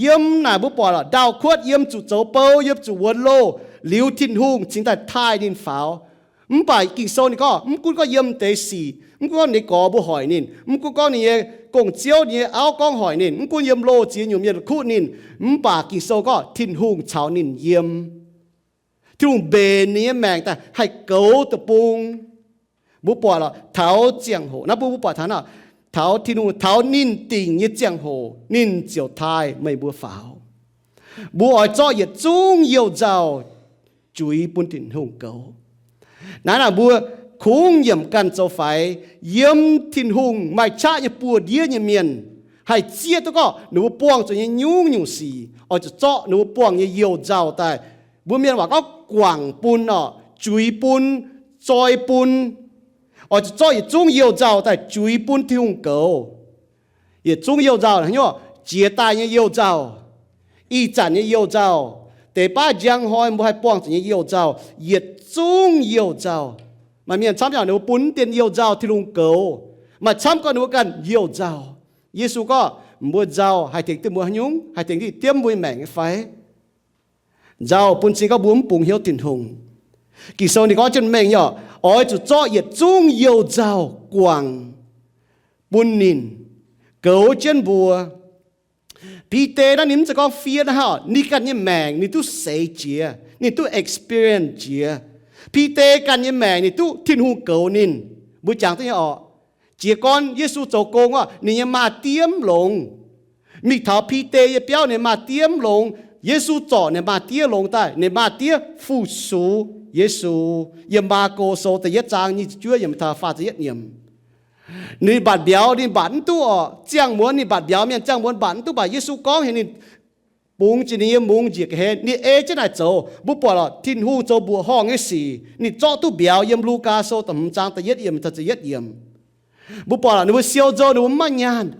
Yiem naaic mbuo buatc oc, ndau-kuotv yiem zuqc zoux bou, yiem zuqc wuonx loh, liuz Tin-Hungh cingx daaih taaih ninh faaux. Mv baac Ging-Sou ninh gorngv, mv gunv gorngv yiem deix sic, mv gunv gorngv ninh nyei gorx mbuo hoic ninh, mv gunv gorngv ninh nyei gong-ziouv, ninh nyei auv gorngv hoic ninh, mv gunv yiem loh ziex nyungc mienh kuv ninh, mv baac Ging-Sou gorngv Tin-Hungh caux ninh yiem. Tin-Hungh mbenc ninh nyei maengc daaih haih goux deic-bung. Mbuo buatc oc, taux ziangh hoc naaiv, mbuo, mbuo buatc taux naaiv, taux Tin-Hungh, taux ninh dingc nyei ziangh hoc ninh ziouc taaih meih mbuo faaux. Mbuo oix zorqv yietc zungv youh nzauh juix bun Tin-Hungh goux. Naaiv naaic mbuo kungx nyiemc ganh zoux faix, yiem Tin-Hungh maaih qaqv nyei buoz-ndiev nyei mienh, haih zieqv duqv gorngv ninh mbuo buangh zuqc nyei nyungc-nyungc sic, oix zuqc zorqv ninh mbuo buangh nyei youh nzauh daaih, mbuo mienh waac gorngv guangc bun oc, juix bun, zoi bun. Oix zuqc zorqv yietc zungv youh nzauh daaih juix bun Tin-Hungh goux. Yietc zungv youh nzauh haaix nyungc? Jiex daaih nyei youh nzauh, ih zanc nyei youh nzauh, deix baav njang hnoi mbuo haih buangh zuqc nyei youh nzauh, yietc zungv youh nzauh. Maaih mienh camv yaac ninh mbuo bun mv dien youh nzauh Tin-Hungh goux. Maaih camv gorngv ninh mbuo ganh youh nzauh. Yesu gorngv, mbuo nzauh haih tengx duqv mbuo haaix nyungc? Haih tengx duqv diemv mbuo nyei maengc nyei fai? Nzauh bun cing gorngv mbuo mv bungx hnyouv Tin-Hungh. Ging-Sou ninh gorngv jienv mengh nyei oc, oix zuqc zorqv yietc zungv youh nzauh guangc bun ninh, goux jienv mbuo. Bide naaiv ninh mv zeiz gorngv fiev naaiv hnangv, ninh ganh nyei maengc ninh duqv seix jiex, ninh duqv experience jiex. Bide ganh nyei maengc ninh duqv Tin-Hungh goux ninh. Mbuo jangx duqv nyei oc. Jiez gorn Yesu zoux gong oc, ninh nyei maa-diev mv longx. Mingh taux Bide nyei biauv ninh maa-diev mv longx. Yesu zorc ninh maa-diev longx daaih, ninh maa-diev fu-sux Yesu. Yiem Maako Sou da'yietv zaang nyic ziepc juov yiemc taux faah ziepc yietv yiemc. Ninh mbatc mbiauz ninh mbatc mv duqv oc. Ziangh muonz ninh mbatc mbiauz, mienh ziangh muonz mbatc mv duqv, mv baac Yesu gorngv heuc ninh bungx jiex ninh nyei mungz njiec ga'hlen, ninh ei jienv naaic zoux. Mbuo buatc oc, Tin-Hungh zoux mbuoqc horngh nyei sic, ninh zorqv duqv mbiauz. Yiem Lugaa Sou da'hmz zaang da'yietv yiemc taux ziepc yietv yiemc, mbuo buatc oc, ninh mbuo siou nzou ninh mbuo mv maaih nyaanh.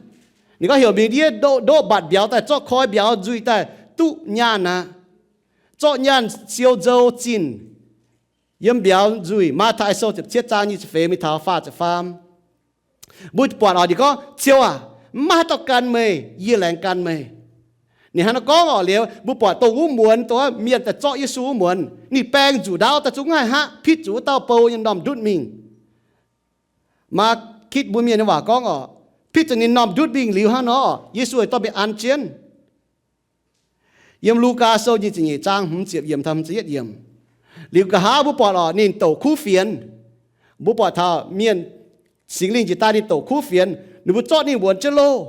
Ninh gorngv heuc mingh ndiev ndoqv, ndoqv mbatc mbiauz daaih zorqv koi mbiauz nzuih daaih duqv nyaanh aqv. Zorqv nyaanh siou nzou zinh yiem mbiauz nzuih. Matv^tai Sou ziepc cietv zaang nyic ziepc feix mingh taux faah ziepc faam. Mbuo buatc oc, ninh gorngv, Ziouv aac, mv maaih haaix dauh gan meih, yie laengz gan meih. Ninh hnangv naaiv gorngv oc. Liuz mbuo buatc dongh wuov muonz, dongh mienh daaih zorqv Yesu wuov muonz, ninh baeng nzuqc ndaauv daaih zungv mv haih hngaqv, pitv zuqc wuov dauh bou nyei m'normh ndutv mingh. Maa, kitv mbuo mienh nyei waac gorngv oc, pitv zuqc ninh m'normh ndutv mingh liuz hnangv nor, Yesu dorh mingh an jienv. Yiem Lugaa Sou nyic ziepc nyeic zaang hmz ziepc yiemc taux hmz ziepc yietv yiemc. Liuz nqa'haav mbuo buatc oc, ninh douc kuv fienx. Mbuo buatc taux mienh, Singx Lingh njiec daaih ninh douc kuv fienx, ninh mbuo zorqv ninh wuonx jienv loh.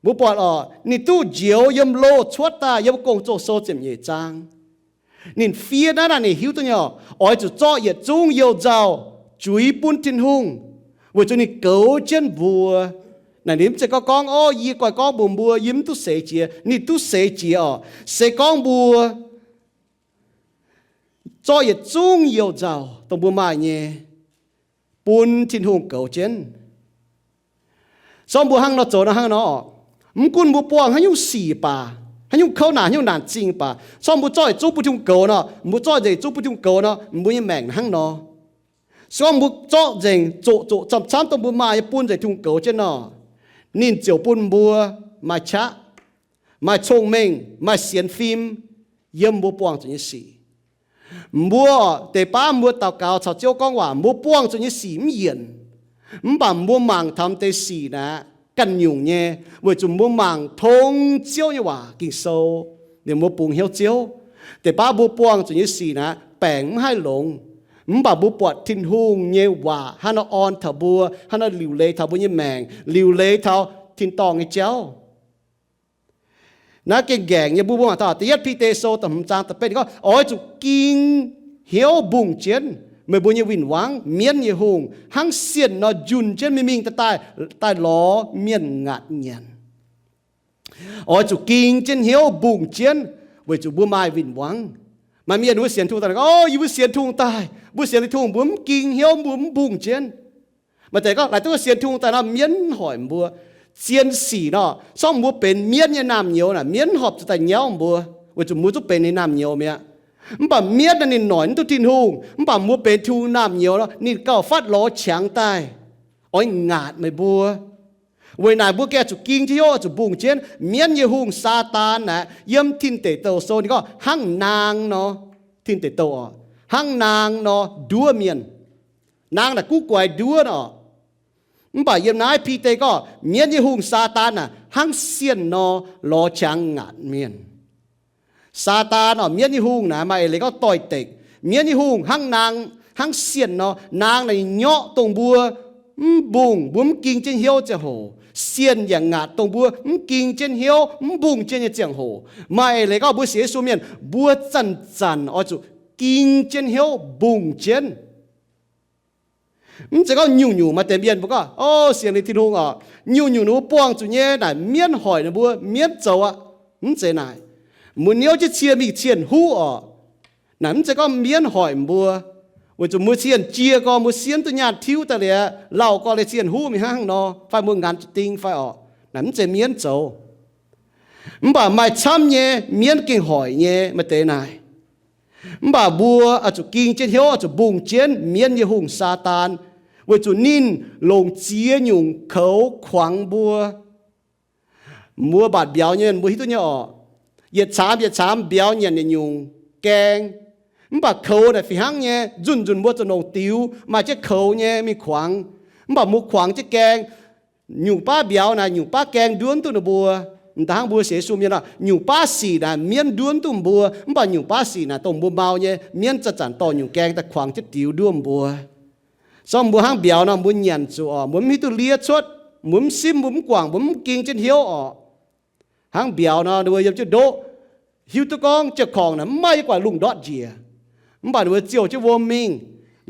Mbuo buatc oc, ninh duqv njoux yiem loh cuotv daaih. Yiem Gong-Zoh Sou ziepc nyeic zaang, ninh fiev naaiv naaic, ninh hiuv duqv nyei oc, oix zuqc zorqv yietc zungv youh nzauh juix bun Tin-Hungh, weic zuqc ninh goux jienv mbuo. Naaic ninh mv zeiz gorngv gorngv, O, yie goiv gorngv mbuox mbuo, yie mv duqv seix jiex. Ninh duqv seix jiex oc. Se gorngv mbuo zorqv yietc zungv youh nzauh dongh mbuo maaih nyei bun Tin-Hungh goux jienv, so mbuo hnangv nor zoux nor, hnangv nor oc, mv gunv mbuo buangh haaix nyungc sic baac, haaix nyungc kouv naanc, haaix nyungc naanc zingh baac, so mbuo zorqv yietc zungv bun Tin-Hungh goux nor, mbuo zorqv nzengc zungv bun Tin-Hungh goux nor, mbuo nyei maengc hnangv nor. Se gorngv mbuo zorqv nzengc zoqc zoqc camv-camv dongh mbuo maaih nyei bun nzengc Tin-Hungh goux jienv nor, ninh ziouc bun mbuo maaih qaqv, maaih cong-mengh, maaih sienx fim yiem mbuo buangh zuqc nyei sic. Mbuo deix baav mbuo daux gaux caux Ziouv gorngv waac, mbuo buangh zuqc nyei sic mv yienc, mv baac mbuo mangc taux deix sic naaic ganh nyungc nyei, weic zuqc mbuo mangc tong Ziouv nyei waac, Ging-Sou, ninh mbuo bungx hnyouv Ziouv. Deix baav mbuo buangh zuqc nyei sic naaic baengc mv haih longx, mv baac mbuo buatc Tin-Hungh nyei waac hnangv nor orn taux mbuo, hnangv nor liuc leiz taux mbuo nyei maengc, liuc leiz taux tin-dorngh nyei jauv. Naaiv gengh nqaengc nyei. Mbuo mbuo mangc taux da'yietv Bide Sou da'hmz zaang da'betv, ninh gorngv oix zuqc ging hnyouv mbungh jienv. Meih mbuo nyei win-wangv, mienv nyei hungh, hnangv sienh nor njunh jienv mingh mingh daaih daaih, daaih lorz mienh ngaatc nyanc. Oix zuqc ging jienv hnyouv mbungh jienv, weic zuqc mbuo maaih win-wangv. Maaih mienh mbuo sienx Tin-Hungh daaih, o, yie mbuo sienx Tin-Hungh daaih, mbuo sienx Tin-Hungh mbuo mv ging hnyouv, mbuo mv mbungh jienv. Maaih deix gorngv, laaic duqv sienx Tin-Hungh daaih nor, mienv hoic mbuo. Zien sic nor, sorng mbuo benx mienv nyei naamh nyouz naaic, mienv horpc zuqc daaih nyauv mbuo, weic zuqc mbuo zungv benx ninh naamh nyouz mi'aqv. Mv baac mienv naaic ninh noic mv duqv Tin-Hungh, mv baac mbuo benx Tin-Hungh naamh nyouz nor, ninh gauh fatv lorz qangx daaih oix ngaatc meih mbuo. Weic naaic mbuo gengh zuqc ging jienv hnyouv, zuqc mbungh jienv. Mienv nyei hungh, Saadaan naaic, yiem Tin Deic Douh sou ninh gorngv hnangv naang nor, Tin Deic Douh oc, hnangv naang nor nduov mienh. Naang naaic guv guaix nduov oc. Mv baac yiem naaiv Bide gorngv mienv nyei hungh, Saadaan naaic, hnangv sienh nor lorz qangx ngaatc mienh. Saadaan oc, mienv nyei hungh naaic maaih eix leiz gorngv doix-dekc. Mienv nyei hungh hnangv naang, hnangv sienh nor. Naang naaic ninh nyorqv dongh mbuo mv mbungh, mbuo mv ging jienv hnyouv ziangh hoc. Sienh yaac ngaatc dongh mbuo mv ging jienv hnyouv, mv mbungh jienv nyei ziangh hoc. Maaih eix leiz gorngv mbuo sienx Yesu mienh, mbuo zanc-zanc oix zuqc ging jienv hnyouv mbungh jienv. Mv zeiz gorngv nyungc-nyungc maaih deix mienh mbuo gorngv, o, sienx liuz Tin-Hungh oc, nyungc-nyungc ninh mbuo buangh zuqc nyei naaic mienv hoic ninh mbuo, mienv zoux aqv. Mv zeiz naaic. Mbuo niouv jienv cie mingh cien huv oc. Naaic mv zeiz gorngv mienv hoic mbuo, weic zuqc mbuo cien jiex gorx, mbuo siemv duqv nyaanh tiuv daaih liuz, lauh gorx liuz cien huv mingh hnangv haaix nor, fai mbuo nganx jiex ding fai oc. Naaic mv zeiz mienv zoux. Mv baac maaih camv nyei mienv gengh hoic nyei maaih deix naaic. Mv baac mbuo oix zuqc ging jienv hnyouv, oix zuqc mbungh jienv mienv nyei hungh, Saadaan, weic zuqc ninh longc ziex nyungc koux kuangx mbuo. Mbuo mbatc mbiauz nyei mienh mbuo hiuv duqv nyei oc. Yietc caamx yietc caamx mbiauz nyanc yietc nyungc gaeng. Mv baac koux naaic fih hnangv nyei, nzunc nzunc mbuo zuqc longc diux maaih jienv koux nyei mingh kuangx. Mv baac mbuo kuangx jienv gaeng, nyungc baav mbiauz naaic nyungc baav gaeng nduov mv duqv ninh mbuo. M'daaih hnangv mbuo sienx Yesu mienh oc, nyungc baav sic naaic mienv nduov mv duqv mbuo, mv baac nyungc baav sic naaic dongh mbuo mau nyei, mienv zanc-zanc dorh nyungc gaeng daaih kuangx jienv diux nduov mbuo. Sorng mbuo hnangv mbiauz nor, mbuo nyanc zuqc oc, mbuo mv hiuv duqv liev cuotv, mbuo mv simv, mbuo mv guangc, mbuo mv ging jienv hnyouv oc. Hnangv mbiauz nor, ninh mbuo yiem jienv ndoqv, hiuv duqv gorngv jiouv korngc naaic mv maaih yiem gu'nguaaic lungh ndortv njiec. Mv baac ninh mbuo ziouc jienv wuom mingh,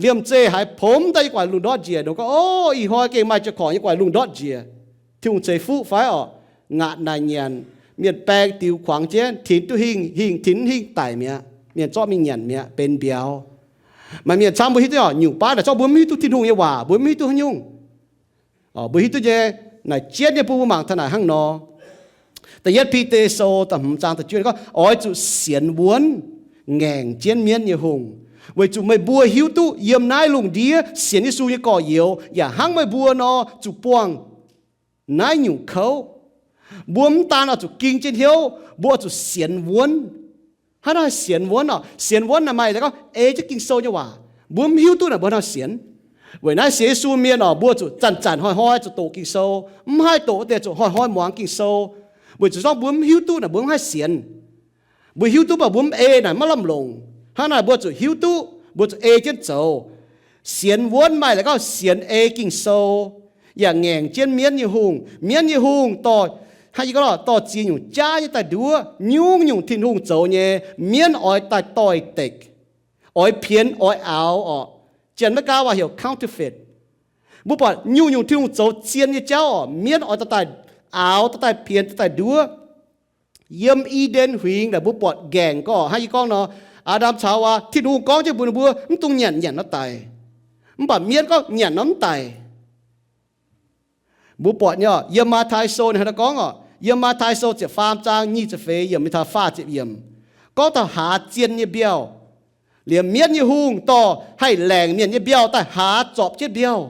liemh zeih haiz pomx daaih yiem gu'nguaaic lungh ndortv njiec, ninh gorngv, o, ih hnoi gengh maaih jiouv korngc yiem gu'nguaaic lungh ndortv njiec. Tin-Hungh ceix fuqv fai oc? Ngaatc naaic nyanc, mienh baeng diux kuangx jienv, tinx duqv hingh, hingh tinx hingh daic mi'aqv. Mienh zorqv mingh nyanc mi'aqv, benx mbiauz. Maaih mienh camv mbuo hiuv duqv oc, nyungc baav naaic zorqv mbuo mv hiuv duqv Tin-Hungh nyei waac, mbuo mv hiuv duqv haaix nyungc. Mbuo hiuv duqv nyei, naaic jienv nyei bun mbuo mangc taux naaic hnangv nor. Da'yietv Bide Sou da'hmz zaang da'juov gorngv, oix zuqc sienx wuonv ngaengc jienv mienv nyei hungh, weic zuqc meih mbuo hiuv duqv yiem naaiv lungh ndiev sienx Yesu nyei gorx-youz yaac hnangv meih mbuo nor zuqc buangh naaiv nyungc kouv. Mbuo mv daan oix zuqc ging jienv hnyouv, mbuo oix zuqc sienx wuonv. Hnangv naaiv sienx wuonv oc, sienx wuonv naaic maaih gorngv ei jienv Ging-Sou nyei waac. Mbuo mv hiuv duqv naaic mbuo hnangv sienx. Weic naaiv sienx Yesu mienh oc, mbuo zuqc zanc-zanc hnoi-hnoi zuqc doqc Ging-Sou, mv haih doqc wuov deix zuqc hnoi-hnoi muangx Ging-Sou. Weic zuqc zorqv mbuo mv hiuv duqv naaic mbuo mv haih sienx. Mbuo hiuv duqv mv baac mbuo mv ei naaic maiv lamh longc. Hnangv naaic mbuo zuqc hiuv duqv, mbuo zuqc ei jienv zoux. Sienx wuonv maaih laaix gorngv sienx ei Ging-Sou, yaac ngaengc jienv mienv nyei hungh. Mienv nyei hungh dorh, hnangv yie gorngv lorh, dorh ziex nyungc jaav nyei daaih nduov, nyungc nyungc Tin-Hungh zoux nyei, mienv oix daaih doix-dekc, oix pienx oix aaux orqc. Janx-Meigaa waac heuc counterfeit. Mbuo buatc nyungc-nyungc Tin-Hungh zoux zien nyei jauv orqc, mienv oix daaih aaux, daaih pienx, daaih nduov. Yiem I^nden Huingx naaic mbuo buatc nqaengc gorx, hnangv yie gorngv nor, Aa^ndam caux Haawaa, Tin-Hungh gorngv jienv mbuox ninh mbuo mv dungx nyanc, nyanc nor daic. Mv baac mienv gorngv nyanc nor mv daic. Mbuo buatc nyei, yiem Matv^tai Sou ninh hnangv naaiv gorngv oc, yiem Matv^tai Sou ziepc faam zaang nyic ziepc feix yiemc mingh taux faah ziepc yiemc, gorngv taux haaz zien nyei mbiauh. Liemh mienv nyei hungh dorh haih laengc mienh nyei mbiauh daaih haaz zorpc jienv mbiauh.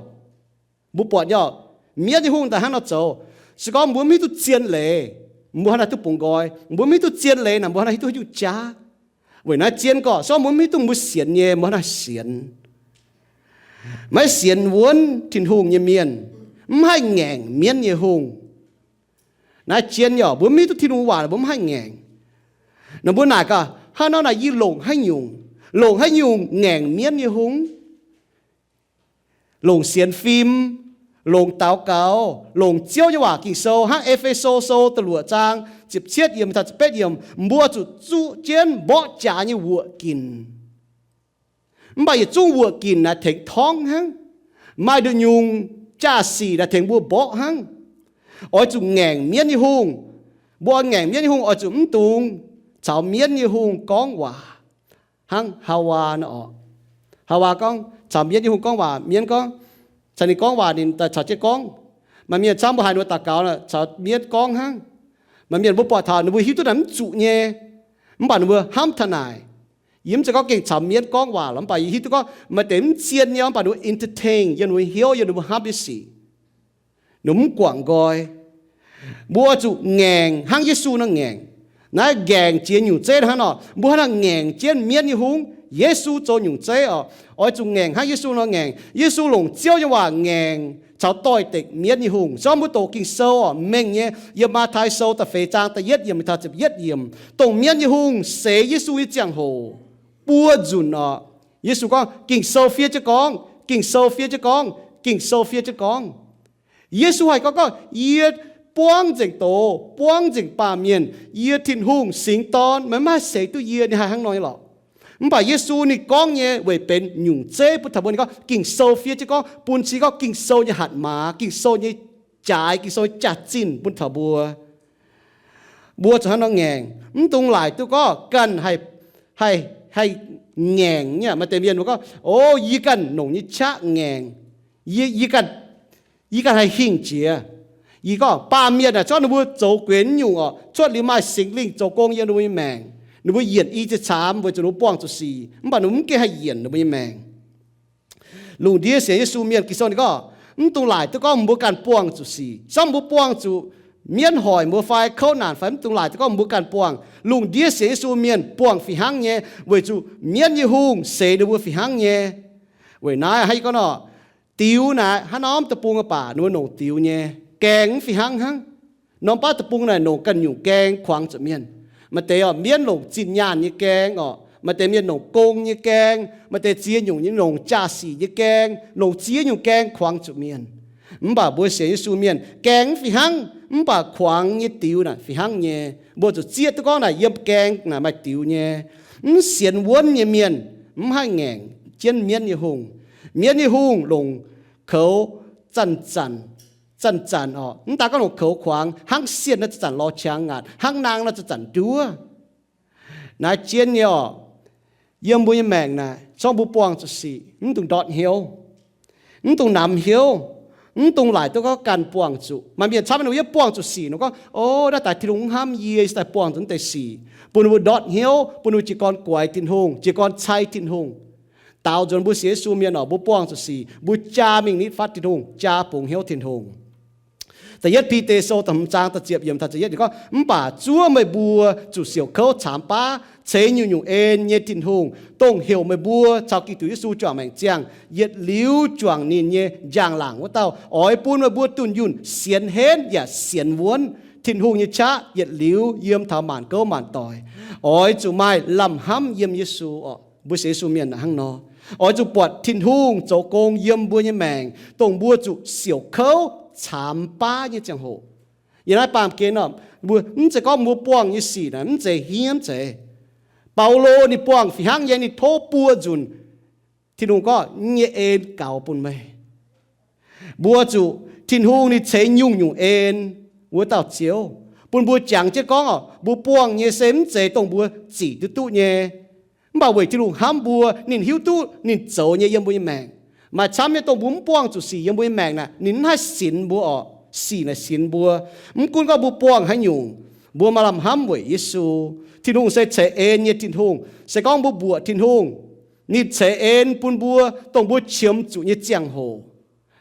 Mbuo buatc nyei, mienv nyei hungh daaih hnangv nor zoux. Se gorngv mbuo mv hiuv duqv zien leiz, mbuo hnangv naaiv duqv bungx nqoi. Mbuo mv hiuv duqv zien leiz naaic, mbuo hnangv naaiv hiuv duqv haaix nyungc jaav. Weic naaiv zien gorx, se gorngv mbuo mv hiuv duqv mbuo sienx nyei, mbuo hnangv naaiv sienx. Maiv sienx wuonv Tin-Hungh nyei mienh mv haih ngaengc mienv nyei hungh. Naaiv zien nyei, mbuo mv hiuv duqv Tin-Hungh waac, mbuo mv haih ngaengc. Naaic mbuo naaic gaax, hnangv nor naaic yie longc haaix nyungc, longc haaix nyungc ngaengc mienv nyei hungh? Longc sienx fim, longc daux gaux, longc Ziouv nyei waac Ging-Sou, hnangv E^fe^so Sou da'luoqc zaang ziepc cietv yiemc taux ziepc betv yiemc, mbuo zuqc zuqv jienv mborqv jaax nyei wuoqc ginc. Mv baac yietc zungv wuoqc ginc naaic tengx torngv hnangv. Maaih nduqc nyungc jaa-sic naaic tengx mbuo mborqv hnangv. Oix zuqc ngaengc mienv nyei hungh. Mbuo oix ngaengc mienv nyei hungh oix zuqc mv dungx caux mienv nyei hungh gorngv waac. Hnangv Haawaa nor oc. Haawaa gorngv caux mienv nyei hungh gorngv waac, mienv gorngv, caux ninh gorngv waac ninh daaih caux jienv gorngv. Maaih mienh camv mbuo haiz ninh mbuo daux gaux caux mienv gorngv hnangv. Maaih mienh mbuo buatc taux ninh mbuo hiuv duqv naaic mv zuqc nyei, mv baac ninh mbuo hnamv taux naaic. Yie mv zeiz gorngv gengh caux mienv gorngv waac lorqc, mv baac yie hiuv duqv gorngv maaih deix mv zien nyei, mv baac ninh mbuo entertain yiem ninh mbuo hnyouv, yiem ninh mbuo hnamv nyei sic. Ninh mbuo mv guangc nqoi. Mbuo oix zuqc ngaengc hnangv Yesu nor ngaengc. Naaiv ngaengc jiex nyungc zeiv hnangv nor, mbuo hnangv naaic ngaengc jienv mienv nyei hungh. Yesu zoux nyungc zeiv oc. Oix zuqc ngaengc hnangv Yesu nor ngaengc. Yesu longc Ziouv nyei waac ngaengc caux doix-dekc mienv nyei hungh. Se gorngv mbuo doqc Ging-Sou oc, mengh nyei yiem Matv^tai Sou da'feix zaang da'yietv yiemc taux ziepc yietv yiemc, dongh mienv nyei hungh seix Yesu nyei ziangh hoc buo nzunc oc. Yesu gorngv, Ging-Sou fiev jienv gorngv, Ging-Sou fiev jienv gorngv, Ging-Sou fiev jienv gorngv. Yesu haih gorngv, gorngv, Yie buangv nzengc doz, buangv nzengc baamh mienh, yie Tin-Hungh singx dorn, meih maiv haih seix duqv yie. Ninh haih hnangv nor nyei lorqc. Mv baac Yesu ninh gorngv nyei weic benx nyungc zeiv bun taux mbuo. Ninh gorngv Ging-Sou fiev jienv gorngv, bun cing gorngv Ging-Sou nyei hatc maaz, Ging-Sou nyei jaaix, Ging-Sou nyei jaax-zinh bun taux mbuo. Mbuo zuqc hnangv nor ngaengc. Mv dungx laaic duqv gorngv ganh haih, haih, haih ngaengc nyei. Maaih deix mienh mbuo gorngv, O, yie ganh nongc nyei qaqv ngaengc. Yie, yie ganh, yie ganh haih hingh jiex. Yie gorngv baamh mienh aah, zorqv ninh mbuo zoux guenx nyungc oc, cuotv liuz maaih Singx Lingh zoux gong yiem ninh mbuo nyei maengc. Ninh mbuo yienc i ziex caamx weic zuqc ninh mbuo buangh zuqc sic, mv baac ninh mbuo mv gengh haih yienc ninh mbuo nyei maengc. Lungh ndiev sienx Yesu mienh, Ging-Sou ninh gorngv, mv dungx laaic duqv gorngv mbuo ganh buangh zuqc sic. Se gorngv mbuo buangh zuqc mienv hoic mbuo fai kouv naanc fai, mv dungx laaic duqv gorngv mbuo ganh buangh. Lungh ndiev sienx Yesu mienh buangh fih hnangv nyei, weic zuqc mienv nyei hungh seix ninh mbuo fih hnangv nyei. Weic naaiv hnangv yie gorngv nor, diux naaic hnangv norm deic-bung baac ninh mbuo nongc diux nyei. Gaeng mv fih hnangv hnangv. Norm baav deic-bung naaic nongc ganh nyungc gaeng kuangx zuqc mienh. Maaih deix oc, mienv longc zinh nyaanh nyei gaeng oc. Maaih deix mienh longc gong nyei gaeng. Maaih deix ziex nyungc nyei, longc jaa-sic nyei gaeng, longc ziex nyungc gaeng kuangx zuqc mienh. Mv baac mbuo sienx Yesu mienh gaeng mv fih hnangv, mv baac kuangx nyei diux naaic fih hnangv nyei. Mbuo zuqc zieqv duqv gorngv naaic yiem gaeng naaic maaih diux nyei. Mv sienx wuonv nyei mienh mv haih ngaengc jienv mienv nyei hungh. Mienv nyei hungh longc koux zanc-zanc, zanc-zanc oc. Mv daaih gorngv longc koux kuangx, hnangv sienh nor zanc-zanc lorz qangx ngaatc, hnangv naang nor zanc-zanc nduov. Naaiv jien nyei oc. Yiem mbuo nyei maengc naaic, se gorngv mbuo buangh zuqc sic, mv dungx ndortv hnyouv, mv dungx namx hnyouv, mv dungx laaic duqv gorngv ganh buangh zuqc. Maaih mienh camv ninh mbuo yiem buangh zuqc sic nor gorngv, O, naaiv daaih Tin-Hungh mv hnamv yie, yie daaih buangh zuqc naaiv deix sic. Bun ninh mbuo ndortv hnyouv, bun ninh mbuo jiez gorn guaix Tin-Hungh, jiez gorn cai Tin-Hungh. Daaux nzunc mbuo sienx Yesu mienh oc, mbuo buangh zuqc sic, mbuo jaa mingh nitv fatv Tin-Hungh, jaa bungx hnyouv Tin-Hungh. Da'yietv Bide Sou da'hmz zaang da'ziepc yiemc taux ziepc yietv ninh gorngv, Mv baac zuov meih mbuo zuqc siouc kouv caamx baav ceix nyungc-nyungc en nyei Tin-Hungh, dongh heuc meih mbuo caux Giduc Yesu juangc maengc ziangh, yietc liuz juangc ninh nyei njang-laangc wuov dauh, oix bun meih mbuo dunh yunh sienx henv yaac sienx wuonv Tin-Hungh nyei qaqv yietc liuz yiem taux maanc gouv maanc doic. Oix zuqc maaih lamh hnamv yiem Yesu oc. Mbuo sienx Yesu mienh hnangv nor, oix zuqc buatc Tin-Hungh zoux gong yiem mbuo nyei maengc, dongh mbuo zuqc siouc kouv caamx baav nyei ziangh hoc. Yiem naaiv baamh gen oc, mbuo mv zeiz gorngv mbuo buangh nyei sic naaic mv zeiz hniev, mv zeiz. Baulo ninh buangh fih hnangv nyei, ninh tov buo nzunc, Tin-Hungh gorngv, Yie nyei en gaux bun meih. Mbuo zuqc Tin-Hungh ninh ceix nyungc-nyungc en wuov dauh Ziouv bun mbuo jangx jienv gorngv oc, mbuo buangh nyei se mv zeiz dongh mbuo zic duqv duqv nyei. Mv baac weic Tin-Hungh hnamv mbuo, ninh hiuv duqv ninh zoux nyei yiem mbuo nyei maengc. Maaih camv nyei dongh mbuo mv buangh zuqc sic yiem mbuo nyei maengc naaic, ninh mv haih sinx mbuo oc. Sic naaic sinx mbuo. Mv gunv gorngv mbuo buangh haaix nyungc, mbuo maaih lamh hnamv weic Yesu. Tin-Hungh se ceix en nyei Tin-Hungh. Se gorngv mbuo mbuoqc Tin-Hungh, ninh ceix en bun mbuo dongh mbuo qiemx zuqc nyei ziangh hoc.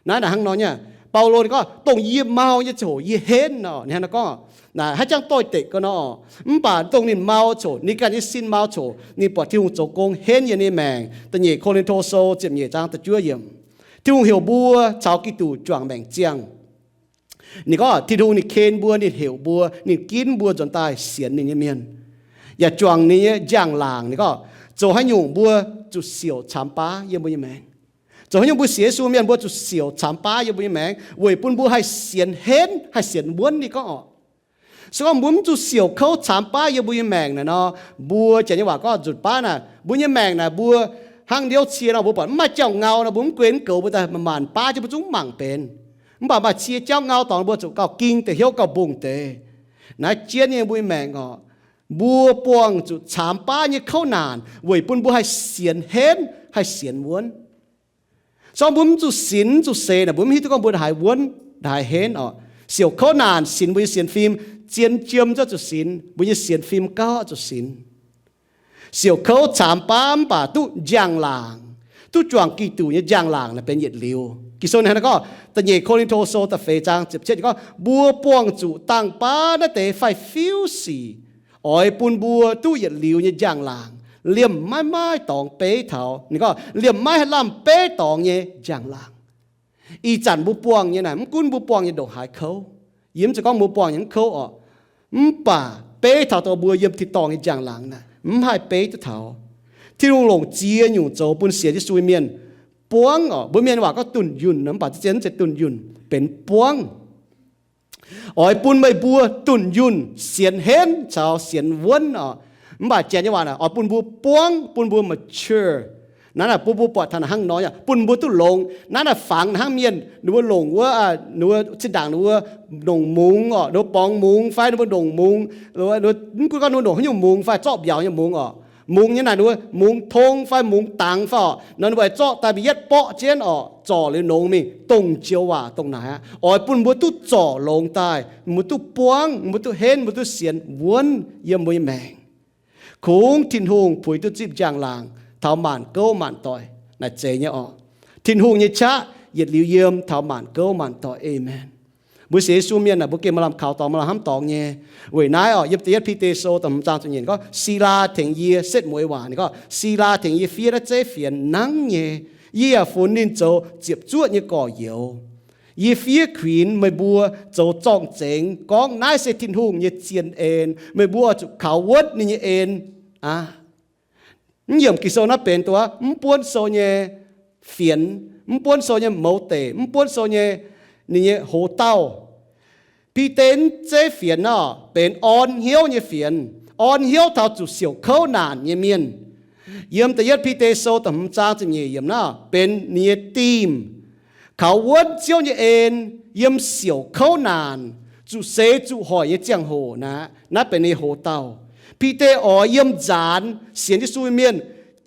Naaiv naaic hnangv nor nyei. Baulo ninh gorngv, Dongh yie mau nyei ziangh hoc yie henv nor. Ninh hnangv nor gorngv, naaic haaix jangx doix-dekc gau nor. Mv baac dongh ninh mau coc, ninh ganh nyei sin mau coc, ninh buatc Tin-Hungh zoux gong henv yiem ninh maengc. Da'nyeic Ko^lin^to Sou ziepc nyeic zaang da'juov yiemc. Tin-Hungh heuc mbuo caux Giduc juangc maengc ziangh. Ninh gorngv Tin-Hungh ninh ken mbuo, ninh heuc mbuo, ninh ginv mbuo nzuonx daaih sienx ninh nyei mienh, yaac juangc ninh nyei njang-laangc. Ninh gorngv zoux haaix nyungc mbuo zuqc siouc caamx baav yiem mbuo nyei maengc. Zoux haaix nyungc mbuo sienx Yesu mienh mbuo zuqc siouc caamx baav yiem mbuo nyei maengc weic bun mbuo haih sienx henv, haih sienx wuonv. Ninh gorngv oc, se gorngv mbuo mv zuqc siouc kouv caamx baav yiem mbuo nyei maengc naaic nor, mbuo janx nyei waac gorngv nzunc baav naaic, mbuo nyei maengc naaic mbuo Hnangv ndiouv cie nor, mbuo buatc mv maaih jauv-ngau nor, mbuo mv gunv mv goux, mbuo daaih maanc baav jienv mbuo zungv mangc benx. Mv baac maaih cie jauv-ngau dorngx mbuo zuqc gauh ging deix hnyouv gauh mbungh deix. Naaiv jienv nyei mbuo nyei maengc orqc, mbuo buangh zuqc caamx baav nyei kouv naanc weic bun mbuo haih sienx henv, haih sienx wuonv. Sorng mbuo mv zuqc sinx, mv zuqc seix naaic, mbuo mv hiuv duqv gorngv mbuo haaix wuonv, haaix henv orqc. Siouc kouv naanc sinx mbuo nyei sienx fim, zien jiem zuqc sinx, mbuo nyei sienx fim gauh zuqc sinx. Siouc kouv caamx baav mv baac duqv njang-laangc, duqv juangc Giduc nyei njang-laangc naaic benx yietc liuz. Ging-Sou naaiv gorngv, da'nyeic Ko^lin^to Sou da'feix zaang ziepc cietv gorngv, mbuo buangh zuqc dangh baav naaiv deix faix-fiuv sic, oix bun mbuo duqv yietc liuz nyei njang-laangc, liemh maiv maaih dorngx beiv taux. Ninh gorngv liemh maiv haih lamh beiv dorngx nyei njang-laangc. Ih zanc mbuo buangh nyei naaic, mv gunv mbuo buangh nyei ndongc haaix kouv, yie mv zeiz gorngv mbuo buangh nyei mv kouv orqc, mv baac beiv taux dongh mbuo yiem tin-dorngh nyei njang-laangc naaic, mv haih beiv duqv taux. Tin-Hungh longc ziex nyungc zoux bun sienx Yesu nyei mienh buangv orqc. Mbuo mienh waac gorngv dunh yunh, mv baac zien mv zeiz dunh yunh, benx buangv. Oix bun meih mbuo dunh yunh sienx henv caux sienx wuonv orqc. Mv baac janx nyei waac naaic, oix bun mbuo buangv, bun mbuo mature. Naaiv naaic bun mbuo buatc taux naaic hnangv nor, bun mbuo duqv longx. Naaiv naaic fangx hnangv mienh ninh mbuo longc wuov, ninh mbuo zinh ndaangc ninh mbuo ndongc mungz orqc, ninh mbuo borngz mungz fai ninh mbuo ndongc mungz, mv gunv gorngv ninh mbuo ndongc haaix nyungc mungz fai zorqv mbiauz nyei mungz orqc, mungz nyei naaic ninh mbuo mungz tong fai mungz dangx fai orqc, nor ninh mbuo zorqv daaih mingh yietv borqv jienv orqc, zorc liuz nongx mingh, dongh joux waac dongh naaic aqv. Oix bun mbuo duqv zorc longx daaih, mbuo duqv buangv, mbuo duqv henv, mbuo duqv sienx wuonv yiem mbuo nyei maengc. Kungx Tin-Hungh puix duqv zipv njang-laangc taux maanc gouv maanc doic naaic zeiz nyei orqc. Tin-Hungh nyei qaqv yietc liuz yiem taux maanc gouv maanc doic. Aamen. Mbuo sienx Yesu mienh naaic, mbuo gengh maaih lamh kaux dorngx, maaih lamh hnamv dorngx nyei. Weic naaiv orqc, yiem da'yietv Bide Sou da'hmz zaang ziepc nyeic gorngv, Silaa tengx yie, setv mueiz waac, ninh gorngv, Silaa tengx yie fiev naaiv zeiv fienx nangv nyei. Yie yaac funx ninh zoux ziepc zuoqv nyei gorx-youz. Yie fiev kuinx meih mbuo zoux zorng-zengx gorngv naaiv se Tin-Hungh nyei zien en. Meih mbuo oix zuqc kaux wuonv ninh nyei en aqv. Mv yiemc Ging-Sou naaiv benx duqv mv buonv sou nyei fienx, mv buonv sou nyei mouz deic, mv buonv sou nyei, ninh nyei hoz dauh. Bide zeiv fienx orqc, benx orn hnyouv nyei fienx, orn hnyouv taux zuqc siouc kouv naanc nyei mienh. Yiem da'yietv Bide Sou da'hmz zaang ziepc nyeic yiemc naaiv benx ninh nyei dimh. Kaux wuonv Ziouv nyei en yiem siouc kouv naanc, zuqc seix zuqc hoic nyei ziangh hoc naaic, naaiv benx ninh nyei hoz dauh. Bide oix yiem nzaanx sienx Yesu nyei mienh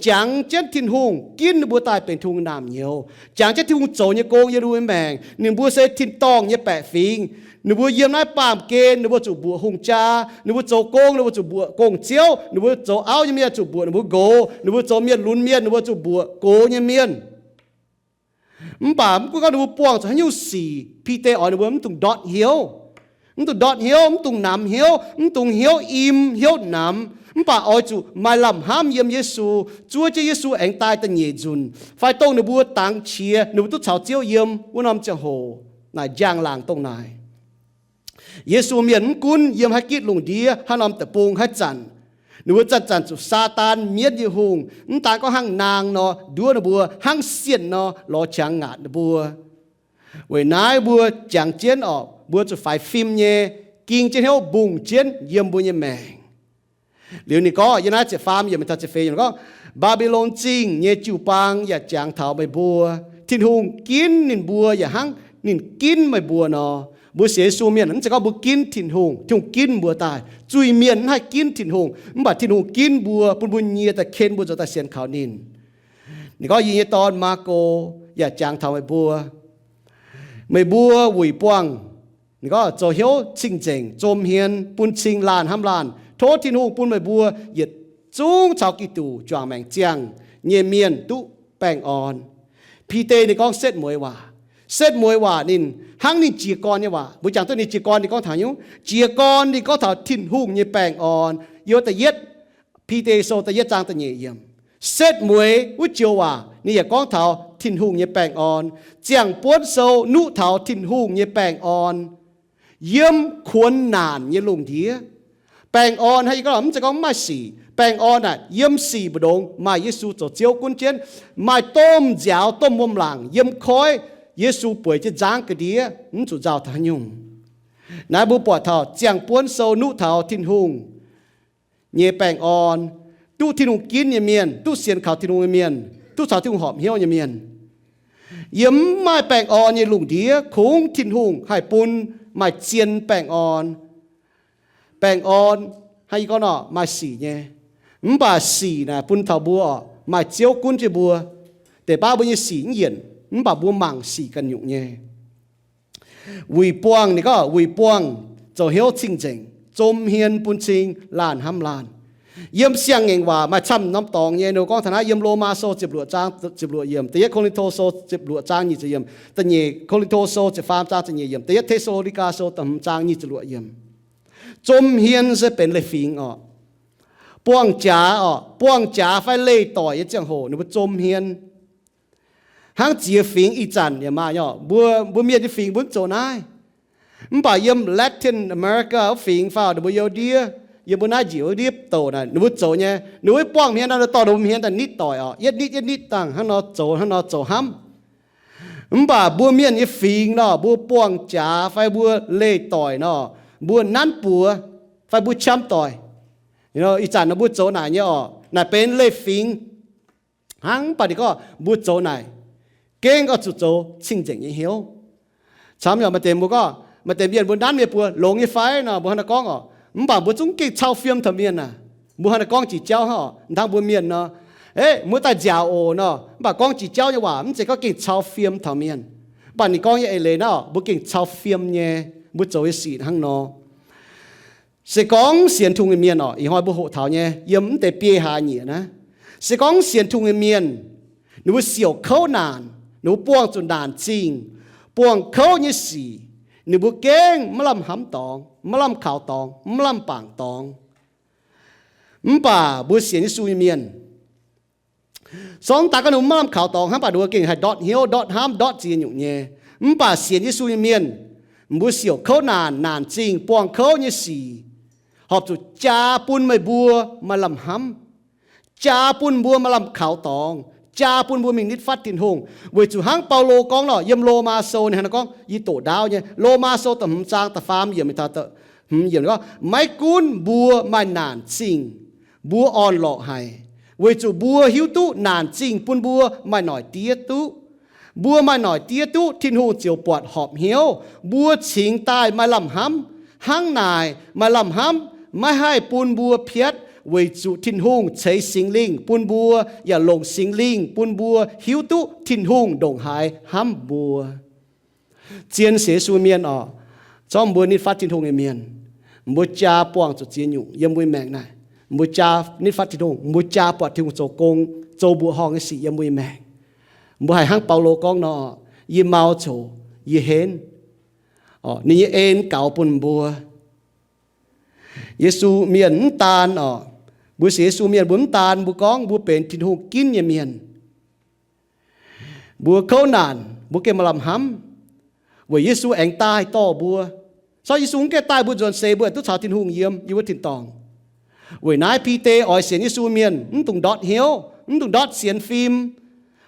jangx jienv Tin-Hungh ginv ninh mbuo daaih benx Tin-Hungh naamh nyouz, jangx jienv Tin-Hungh zoux nyei gong yiem ninh mbuo nyei maengc. Ninh mbuo se tin-dorngh nyei baeqc fingx. Ninh mbuo yiem naaiv baamh gen ninh mbuo zuqc mbuoqc hungh jaa. Ninh mbuo zoux gong ninh mbuo zuqc mbuoqc gong-ziouv. Ninh mbuo zoux auv nyei mienh zuqc mbuoqc ninh mbuo nqox. Ninh mbuo zoux mienh lunx mienh ninh mbuo zuqc mbuoqc gox nyei mienh. Mv baac mv gunv gorngv ninh mbuo buangh zuqc haaix nyungc sic, Bide oix ninh mbuo mv dungx ndortv hnyouv. Mv dungx ndortv hnyouv, mv dungx namx hnyouv, mv dungx hnyouv im hnyouv namx. Mv baac oix zuqc maaih lamh hnamv yiem Yesu, zuov jienv Yesu aengx daaih da'nyeic nzunc, fai dongh ninh mbuo dangx qiex ninh mbuo duqv caux Ziouv yiem wuov norm ziangh hoc. Naaic njang-laangc dongh naaic. Yesu mienh mv gunv yiem haaix gitv lungh ndiev, haaix norm deic-bung, haaix zanc, ninh mbuo zanc-zanc zuqc Saadaan, mienv nyei hungh, mv daan gorngv hnangv naang nor nduov ninh mbuo, hnangv sienh nor lorz qangx ngaatc ninh mbuo. Weic naaiv mbuo jangx jienv orqc, mbuo zuqc faix fim nyei, ging jienv hnyouv mbungh jienv yiem mbuo nyei maengc. Liuz ninh gorngv, yiem naaiv ziepc faam yiemc taux ziepc feix yiemc gorngv, Mbaa^mbi^lon Zingh nyei jiu-baang yaac jangx taux meih mbuo. Tin-Hungh ginv ninh mbuo yaac hnangv ninh ginv meih mbuo nor. Mbuo sienx Yesu mienh mv zeiz gorngv mbuo ginv Tin-Hungh, Tin-Hungh ginv mbuo daaih. Zuiz-mienh mv haih ginv Tin-Hungh, mv baac Tin-Hungh ginv mbuo, bun mbuo nyie daaih ken mbuo nzuonx daaih sienx kaux ninh. Ninh gorngv, Yie nyei dorn, Maako, yaac jangx taux meih mbuo. Meih mbuo wuic buangh, ninh gorngv, zoux hnyouv cing-nzengc, zom hmien, bun cing laanh hnamv laanh. Tov Tin-Hungh bun meih mbuo yietc zungv caux Giduc juangc maengc ziangh nyei mienh duqv baengh orn. Bide ninh gorngv setv mueiz waac. Setv mueiz waac ninh hnangv ninh jiez gorn nyei waac. Mbuo jangx duqv ninh jiez gorn ninh gorngv taux nyungc. Jiez gorn ninh gorngv taux Tin-Hungh nyei baengh orn. Yiem da'yietv Bide Sou da'yietv zaang da'nyeic yiemc. Setv mueiz wuov joux waac ninh yaac gorngv taux Tin-Hungh nyei baengh orn. Ziangh Buonv Sou nuqv taux Tin-Hungh nyei baengh orn yiem kuonx naanc nyei lungh ndiev. Baengh orn hnangv yie gorngv mv zeiz gorngv mv maaih sic. Baengh orn naaic yiem sic mbu'ndongx maaih Yesu zoux Ziouv gunv jienv, maaih domh nziaaux domh wuom-laangc yiem koiv, Yesu bueix jienv nzangv ga'ndiev, mv zuqc nzauh taux haaix nyungc. Naaiv mbuo buatc taux Ziangh Buonv Sou nuqv taux Tin-Hungh nyei baengh orn, duqv Tin-Hungh ginv nyei mienh, duqv sienx kaux Tin-Hungh nyei mienh, duqv caux Tin-Hungh horpc hnyouv nyei mienh. Yiem mv maaih baengh orn nyei lungh ndiev, kungx Tin-Hungh haih bun maaih zien baengh orn. Baengh orn, hnangv yie gorngv nor, maaih sic nyei. Mv baac sic naaic bun taux mbuo oc, maaih Ziouv gunv jienv mbuo. Deix baav mbuo nyei sic mv yienc, mv baac mbuo mangc sic ganh nyungc nyei. Wuic buangh, ninh gorngv wuic buangh zoux hnyouv cing-nzengc, zom hmien bun cing laanh hnamv laanh. Yiem Siang-Ngaengc Waac maaih camv norm dorngx nyei, ninh gorngv taux naaiv yiem Lomaa Sou ziepc luoqc zaang ziepc luoqc yiemc, Da'yietv Ko^lin^to Sou ziepc luoqc zaang nyic ziepc yiemc, Da'nyeic Ko^lin^to Sou ziepc faam zaang ziepc nyeic yiemc, Da'yietv Te^saa^lo^ni^gaa Sou da'hmz zaang nyic ziepc luoqc yiemc. Zom hmien se benx leiz-fingx oc. Buangh jaax oc, buangh jaax fai leih doic nyei ziangh hoc ninh mbuo zom hmien. Hnangv ziex fingx ih zanc yaac maaih nyei oc. Mbuo, mbuo mienh nyei fingx mbuo mv zoux naaiv. Mv baac yiem Latin America wuov fingx fai ninh mbuo youz ndiev, yiem mbuo naaiv njiec wuov ndiev douc naaic, ninh mbuo zoux nyei. Ninh mbuo buangh hmien nor, ninh dorh ninh mbuo hmien daaih nitv doic oc, yietv nitv yietv nitv dangh hnangv nor zoux, hnangv nor zoux hnamv. Mv baac mbuo mienh nyei fingx nor, mbuo buangh jaax fai mbuo leih doic nor, mbuo nanv buoz fai mbuo qam doic. Ih zanc nor mbuo zoux naaic nyei oc, naaic benx leiz-fingx. Hnangv mv baac ninh gorngv mbuo zoux naaic, gengh oix zuqc zoux cing-nzengc nyei hnyouv. Camv nyei oc, maaih deix mbuo gorngv, maaih deix mienh mbuo nanv nyei buoz longx nyei fai nor, mbuo hnangv naaiv gorngv oc. Mv baac mbuo zungv gengh cau fiem taux mienh aac. Mbuo hnangv naaiv gorngv jiex jauv hnangv oc, hnangv mbuo mienh nor, Eix, mbuo daaih nziaauc oc nor, mv baac gorngv jiex jauv nyei waac mv zeiz gorngv gengh cau fiem taux mienh. Mv baac ninh gorngv nyei eix leiz naaiv oc, mbuo gengh cau fiem nyei, mbuo zoux nyei sic hnangv nor. Se gorngv sienx Tin-Hungh nyei mienh oc, ih hnoi mbuo hoqc taux nyei, yiem mv deix biei hlaax nyieqc naaiv, se gorngv sienx Tin-Hungh nyei mienh, ninh mbuo siouc kouv naanc, ninh mbuo buangh zuqc naanc zingh, buangh kouv nyei sic, ninh mbuo gengh maiv lamh hnamv dorngx, maiv lamh kaux dorngx, maiv lamh bangc dorngx. Mv baac mbuo sienx Yesu nyei mienh, sorng daaih ga'naaiv maiv lamh kaux dorngx hnangv, mv baac ninh mbuo gengh haih ndortv hnyouv, ndortv hnamv, ndortv ziex nyungc nyei. Mv baac sienx Yesu nyei mienh, mbuo siouc kouv naanc, naanc zingh, buangh kouv nyei sic, horpc zuqc jaa bun meih mbuo maaih lamh hnamv, jaa bun mbuo maaih lamh kaux dorngx, jaa bun mbuo mingh nitv fatv Tin-Hungh. Weic zuqc hnangv Baulo gorngv nor, yiem Lomaa Sou ninh hnangv naaiv gorngv, yie doqc ndaauv nyei, Lomaa Sou da'hmz zaang da'faam yiemc taux da'hmz yiemc gorngv, maiv gunv mbuo maaih naanc zingh, mbuo orn-lorqc haic, weic zuqc mbuo hiuv duqv naanc zingh bun mbuo maaih noic diev duqv. Mbuo maaih noic diev duqv, Tin-Hungh ziouc buatc horpc hnyouv, mbuo cingx daaih maaih lamh hnamv. Hnangv naaic, maaih lamh hnamv maiv haih bun mbuo piatv, weic zuqc Tin-Hungh ceix Singx Lingh bun mbuo, yaac longc Singx Lingh bun mbuo hiuv duqv Tin-Hungh ndongc haaix hnamv mbuo. Zien sienx Yesu mienh oc, zorngv mbuo nitv fatv Tin-Hungh nyei mienh, mbuo jaa buangh zuqc ziex nyungc yiem mbuo nyei maengc naaic. Mbuo jaa nitv fatv Tin-Hungh, mbuo jaa buatc Tin-Hungh zoux gong, zoux mbuoqc horngh nyei sic yiem mbuo nyei maengc. Mbuo haih hnangv Baulo gorngv nor, yie mau coc, yie henv. Ninh nyei en gaux bun mbuo. Yesu mienh mv daan oc, mbuo sienx Yesu mienh mbuo mv daan mbuo gorngv mbuo benx Tin-Hungh ginv nyei mienh. Mbuo kouv naanc, mbuo gengh maaih lamh hnamv, weic Yesu aengx daaih dorh mbuo. Sorng Yesu mv gaengh daaih mbuo nzuonx seix, mbuo duqv caux Tin-Hungh yiem yiem wuov tin-dorngh. Weic naaiv Bide oix sienx Yesu mienh mv dungx ndortv hnyouv, mv dungx ndortv sienx fim,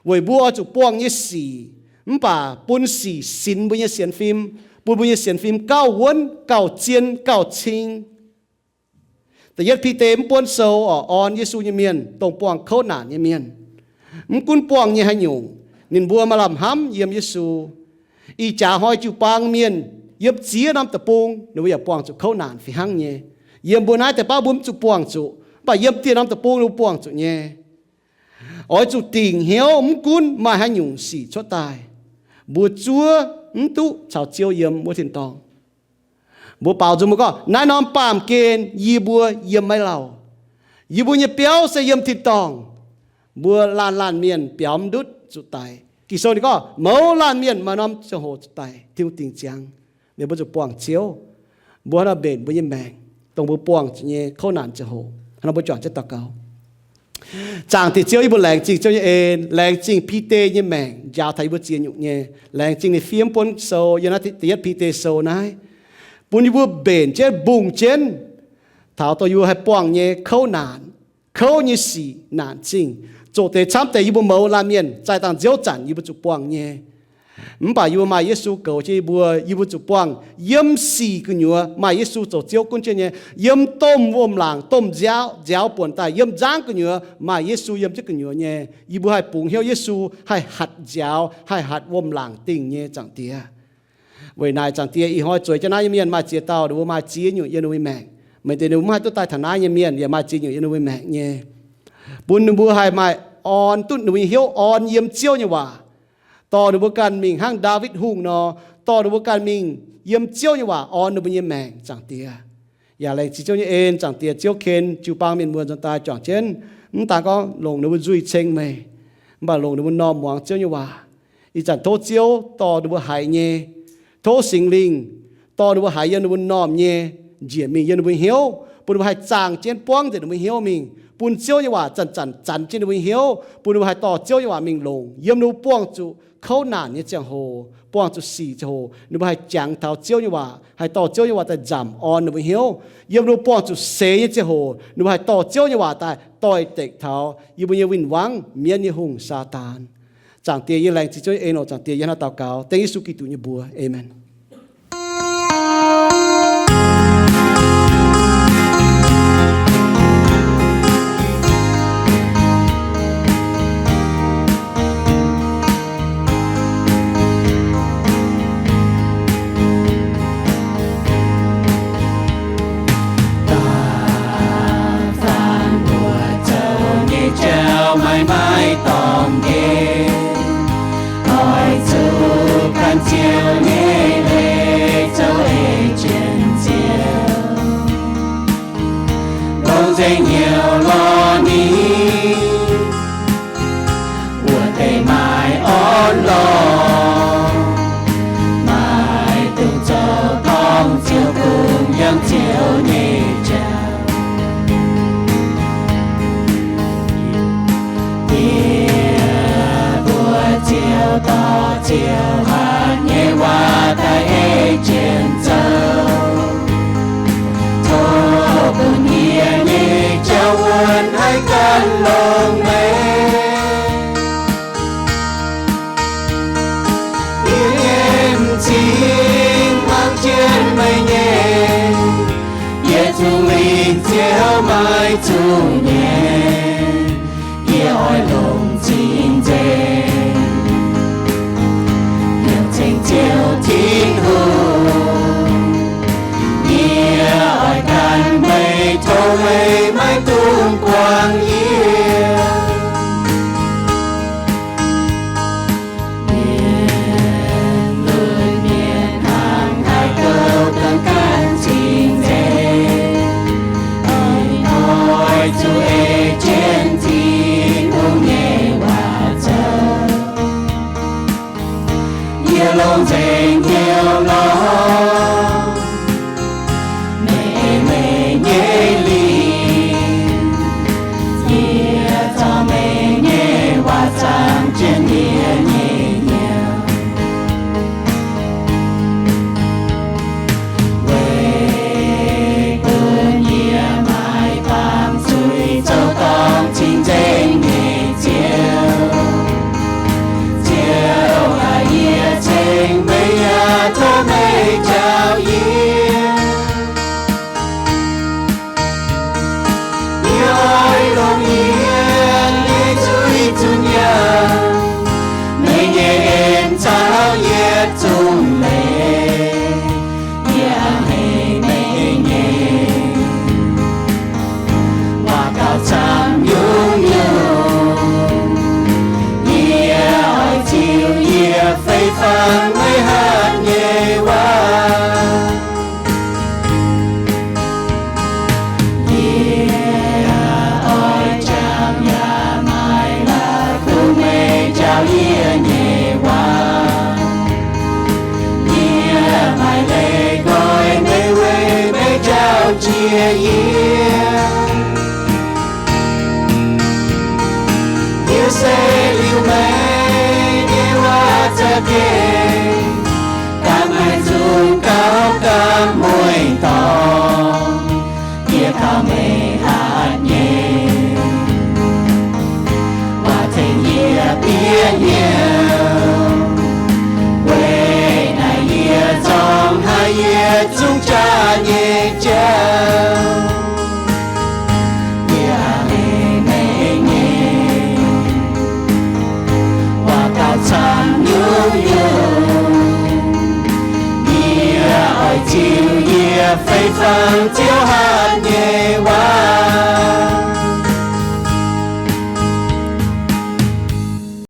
weic mbuo oix zuqc buangh nyei sic, mv baac bun sic sinx mbuo nyei sienx fim, bun mbuo nyei sienx fim gauh wuonv, gauh zien, gauh cing. Da'yietv Bide mv buonv sou oc, orn Yesu nyei mienh dongh buangh kouv naanc nyei mienh. Mv gunv buangh nyei haaix nyungc, ninh mbuo maaih lamh hnamv yiem Yesu. Ih jaax hnoi jiu-baang mienh yiem ziex norm deic-bung ninh mbuo yaac buangh zuqc kouv naanc fih hnangv nyei. Yiem mbuo naaiv deix baav mbuo mv zuqc buangh zuqc, mv baac yiem dieh norm deic-bung ninh mbuo buangh zuqc nyei. Oix zuqc dingc hnyouv mv gunv maaih haaix nyungc sic cuotv daaih, mbuo zuov mv duqv caux Ziouv yiem wuov tin-dorngh. Mbuo baaux nzung mbuo gorngv, naaiv norm baamh gen yie mbuo yiem maiv lauh. Yie mbuo nyei biauv se yiem tin-dorngh. Mbuo laanh laanh mienh biaux mv ndutv zuqc daic. Ging-Sou ninh gorngv mouz laanh mienh maaih norm ziangh hoc zuqc daic, Tin-Hungh dingc ziangx. Ninh mbuo zuqc buangh Ziouv. Mbuo hnangv nor mbenc mbuo nyei maengc, dongh mbuo buangh zuqc nyei kouv naanc ziangh hoc. Hnangv nor mbuo juangc jienv daux gaux. Zaangc Diex Ziouv, yie mbuo laengz zingh Ziouv nyei en, laengz zingh Bide nyei maengc njaaux taux yie mbuo ziex nyungc nyei. Laengz zingh ninh fiev mv buonv sou, yiem naaiv da'yietv Bide sou naaiv, bun yie mbuo mbenc jienv, mbungh jienv, taux dongh yie mbuo haih buangh nyei kouv naanc, kouv nyei sic, naanc zingh, zoqc deix camv deix yie mbuo mouz laanh mienh zaih dangh nziouv zanc yie mbuo zuqc buangh nyei. Mv baac yie mbuo maaih Yesu goux jienv yie mbuo, yie mbuo zuqc buangh yiem sic gu'nyuoz maaih Yesu zoux Ziouv gunv jienv nyei, yiem domh wuom-laangc, domh nziaauv, nziaaux buonc daaih, yiem nzangv gu'nyuoz maaih Yesu yiem jienv gu'nyuoz nyei. Yie mbuo haih bungx hnyouv Yesu, haih hatc nziaaux, haih hatc wuom-laangc dingh nyei, Zaangc Diex. Weic naaic, Zaangc Diex, ih hnoi zueiz jienv naaiv nyei mienh maaih ziex dauh, ninh mbuo maaih ziex nyungc yiem ninh mbuo nyei maengc. Maaih deix ninh mbuo mv haih duqv daaih taux naaiv nyei mienh yaac maaih ziex nyungc yiem ninh mbuo maengc nyei. Bun ninh mbuo haih maaih orn duqv ninh mbuo nyei hnyouv, orn yiem Ziouv nyei waac, dorh ninh mbuo ganh mingh hnangv Ndaawitv Hungh nor, dorh ninh mbuo ganh mingh yiem Ziouv nyei waac orn ninh mbuo nyei maengc, Zaangc Diex. Yaac laengz zingh Ziouv nyei en, Zaangc Diex, Ziouv ken jiu-baang mienh muoz nzuonx daaih juangc jienv, mv daan gorngv longc ninh mbuo nzuih ceng meih, mv baac longc ninh mbuo m'normh muangx Ziouv nyei waac. Ih zanc tov Ziouv dorh ninh mbuo haiz nyei, tov Singx Lingh dorh ninh mbuo haiz yiem ninh mbuo m'normh nyei, njiec mingh yiem ninh mbuo hnyouv, bun ninh mbuo haih zaangh jienv buangv nzengc ninh mbuo hnyouv mingh, bun Ziouv nyei waac zanc-zanc zanx jienv ninh mbuo hnyouv, bun ninh mbuo haih dorh Ziouv nyei waac mingh longc yiem ninh mbuo buangh zuqc kouv naanc nyei ziangh hoc, buangh zuqc sic ziangh hoc, ninh mbuo haih jangx taux Ziouv nyei waac, haih dorh Ziouv nyei waac daaih nzamc orn ninh mbuo hnyouv. Yiem ninh mbuo buangh zuqc seix nyei ziangh hoc, ninh mbuo haih dorh Ziouv nyei waac daaih doix-dekc taux yie mbuo nyei win-wangv, mienv nyei hungh, Saadaan. Zaangc Diex, yie laengz zingh Ziouv nyei en oc. Zaangc Diex, yie hnangv naaiv daux gaux dengv Yesu Giduc nyei mbuox. Aamen. Da'faanh mbuo zoux nyei jauv maiv maaih dorngx nqemh, oix zuqc gan Ziouv nyei leiz zoux ei jienv Ziouv. Longc nzengc hnyouv lorz ninh, wuov deix maaih orn lorngx, maaih duqv zoux dorngc Ziouv, kungx yangh Ziouv nyei jauv. Yie mbuo ziouc dorh Ziouv hatc nyei waac daaih ei jienv zoux. Tov bun yie nyei jauv wuonv haih gan longx meih. Yie nyei m'zing hmuangv jienv meih nyei. Yietc zungv lingc Ziouv maiv zuqc nyei. Yie oix longc cing-nzengc, yiem ceng Ziouv Tin-Hungh. Yie oix gan meih, tov meih maiv dungx buangh yie. Mienh lunx mienh hnangv haaix gouv dongh gan cing-nzengc, oix zuqc ei jienv Tin-Hungh nyei waac zoux. Yie longc nzengc hnyouv lorz meih, meih nyei lingc. Yie caux meih nyei waac zaangc jienv yie nyei hnyouv. Weic bun yie maiv baamz zuiz, zoux dorngc cing-nzengc nyei Ziouv. Ziouv aac, yie ceng meih aqv, tov meih njaaux yie. Yie oix longc yie nyei zuiz zunc yangh meih nyei en caux yietc zungv leiz. Yie hnangv haiz meih nyei waac gauh camv nyungc-nyungc. Yie oix ziux yie fei fangx meih hatc nyei waac. Yie oix jangx yaac maiv la'kuqv meih njaaux yie nyei waac. Yie maiv leiz nqoi meih weic meih njaaux jiex yie. Yie se liuz meih nyei waac za'gengh, ganh maiv zungv gauh ganh mueiz dorngx. Yie kaux meih hatc nyei waac tengx yie bieqc hnyouv. zungv jaav nyei jauv. Yie a'hneiv meih nyei waac-dauh camv nyungc-nyungc. Yie oix ziux yie fei fangx Ziouv hatc nyei waac.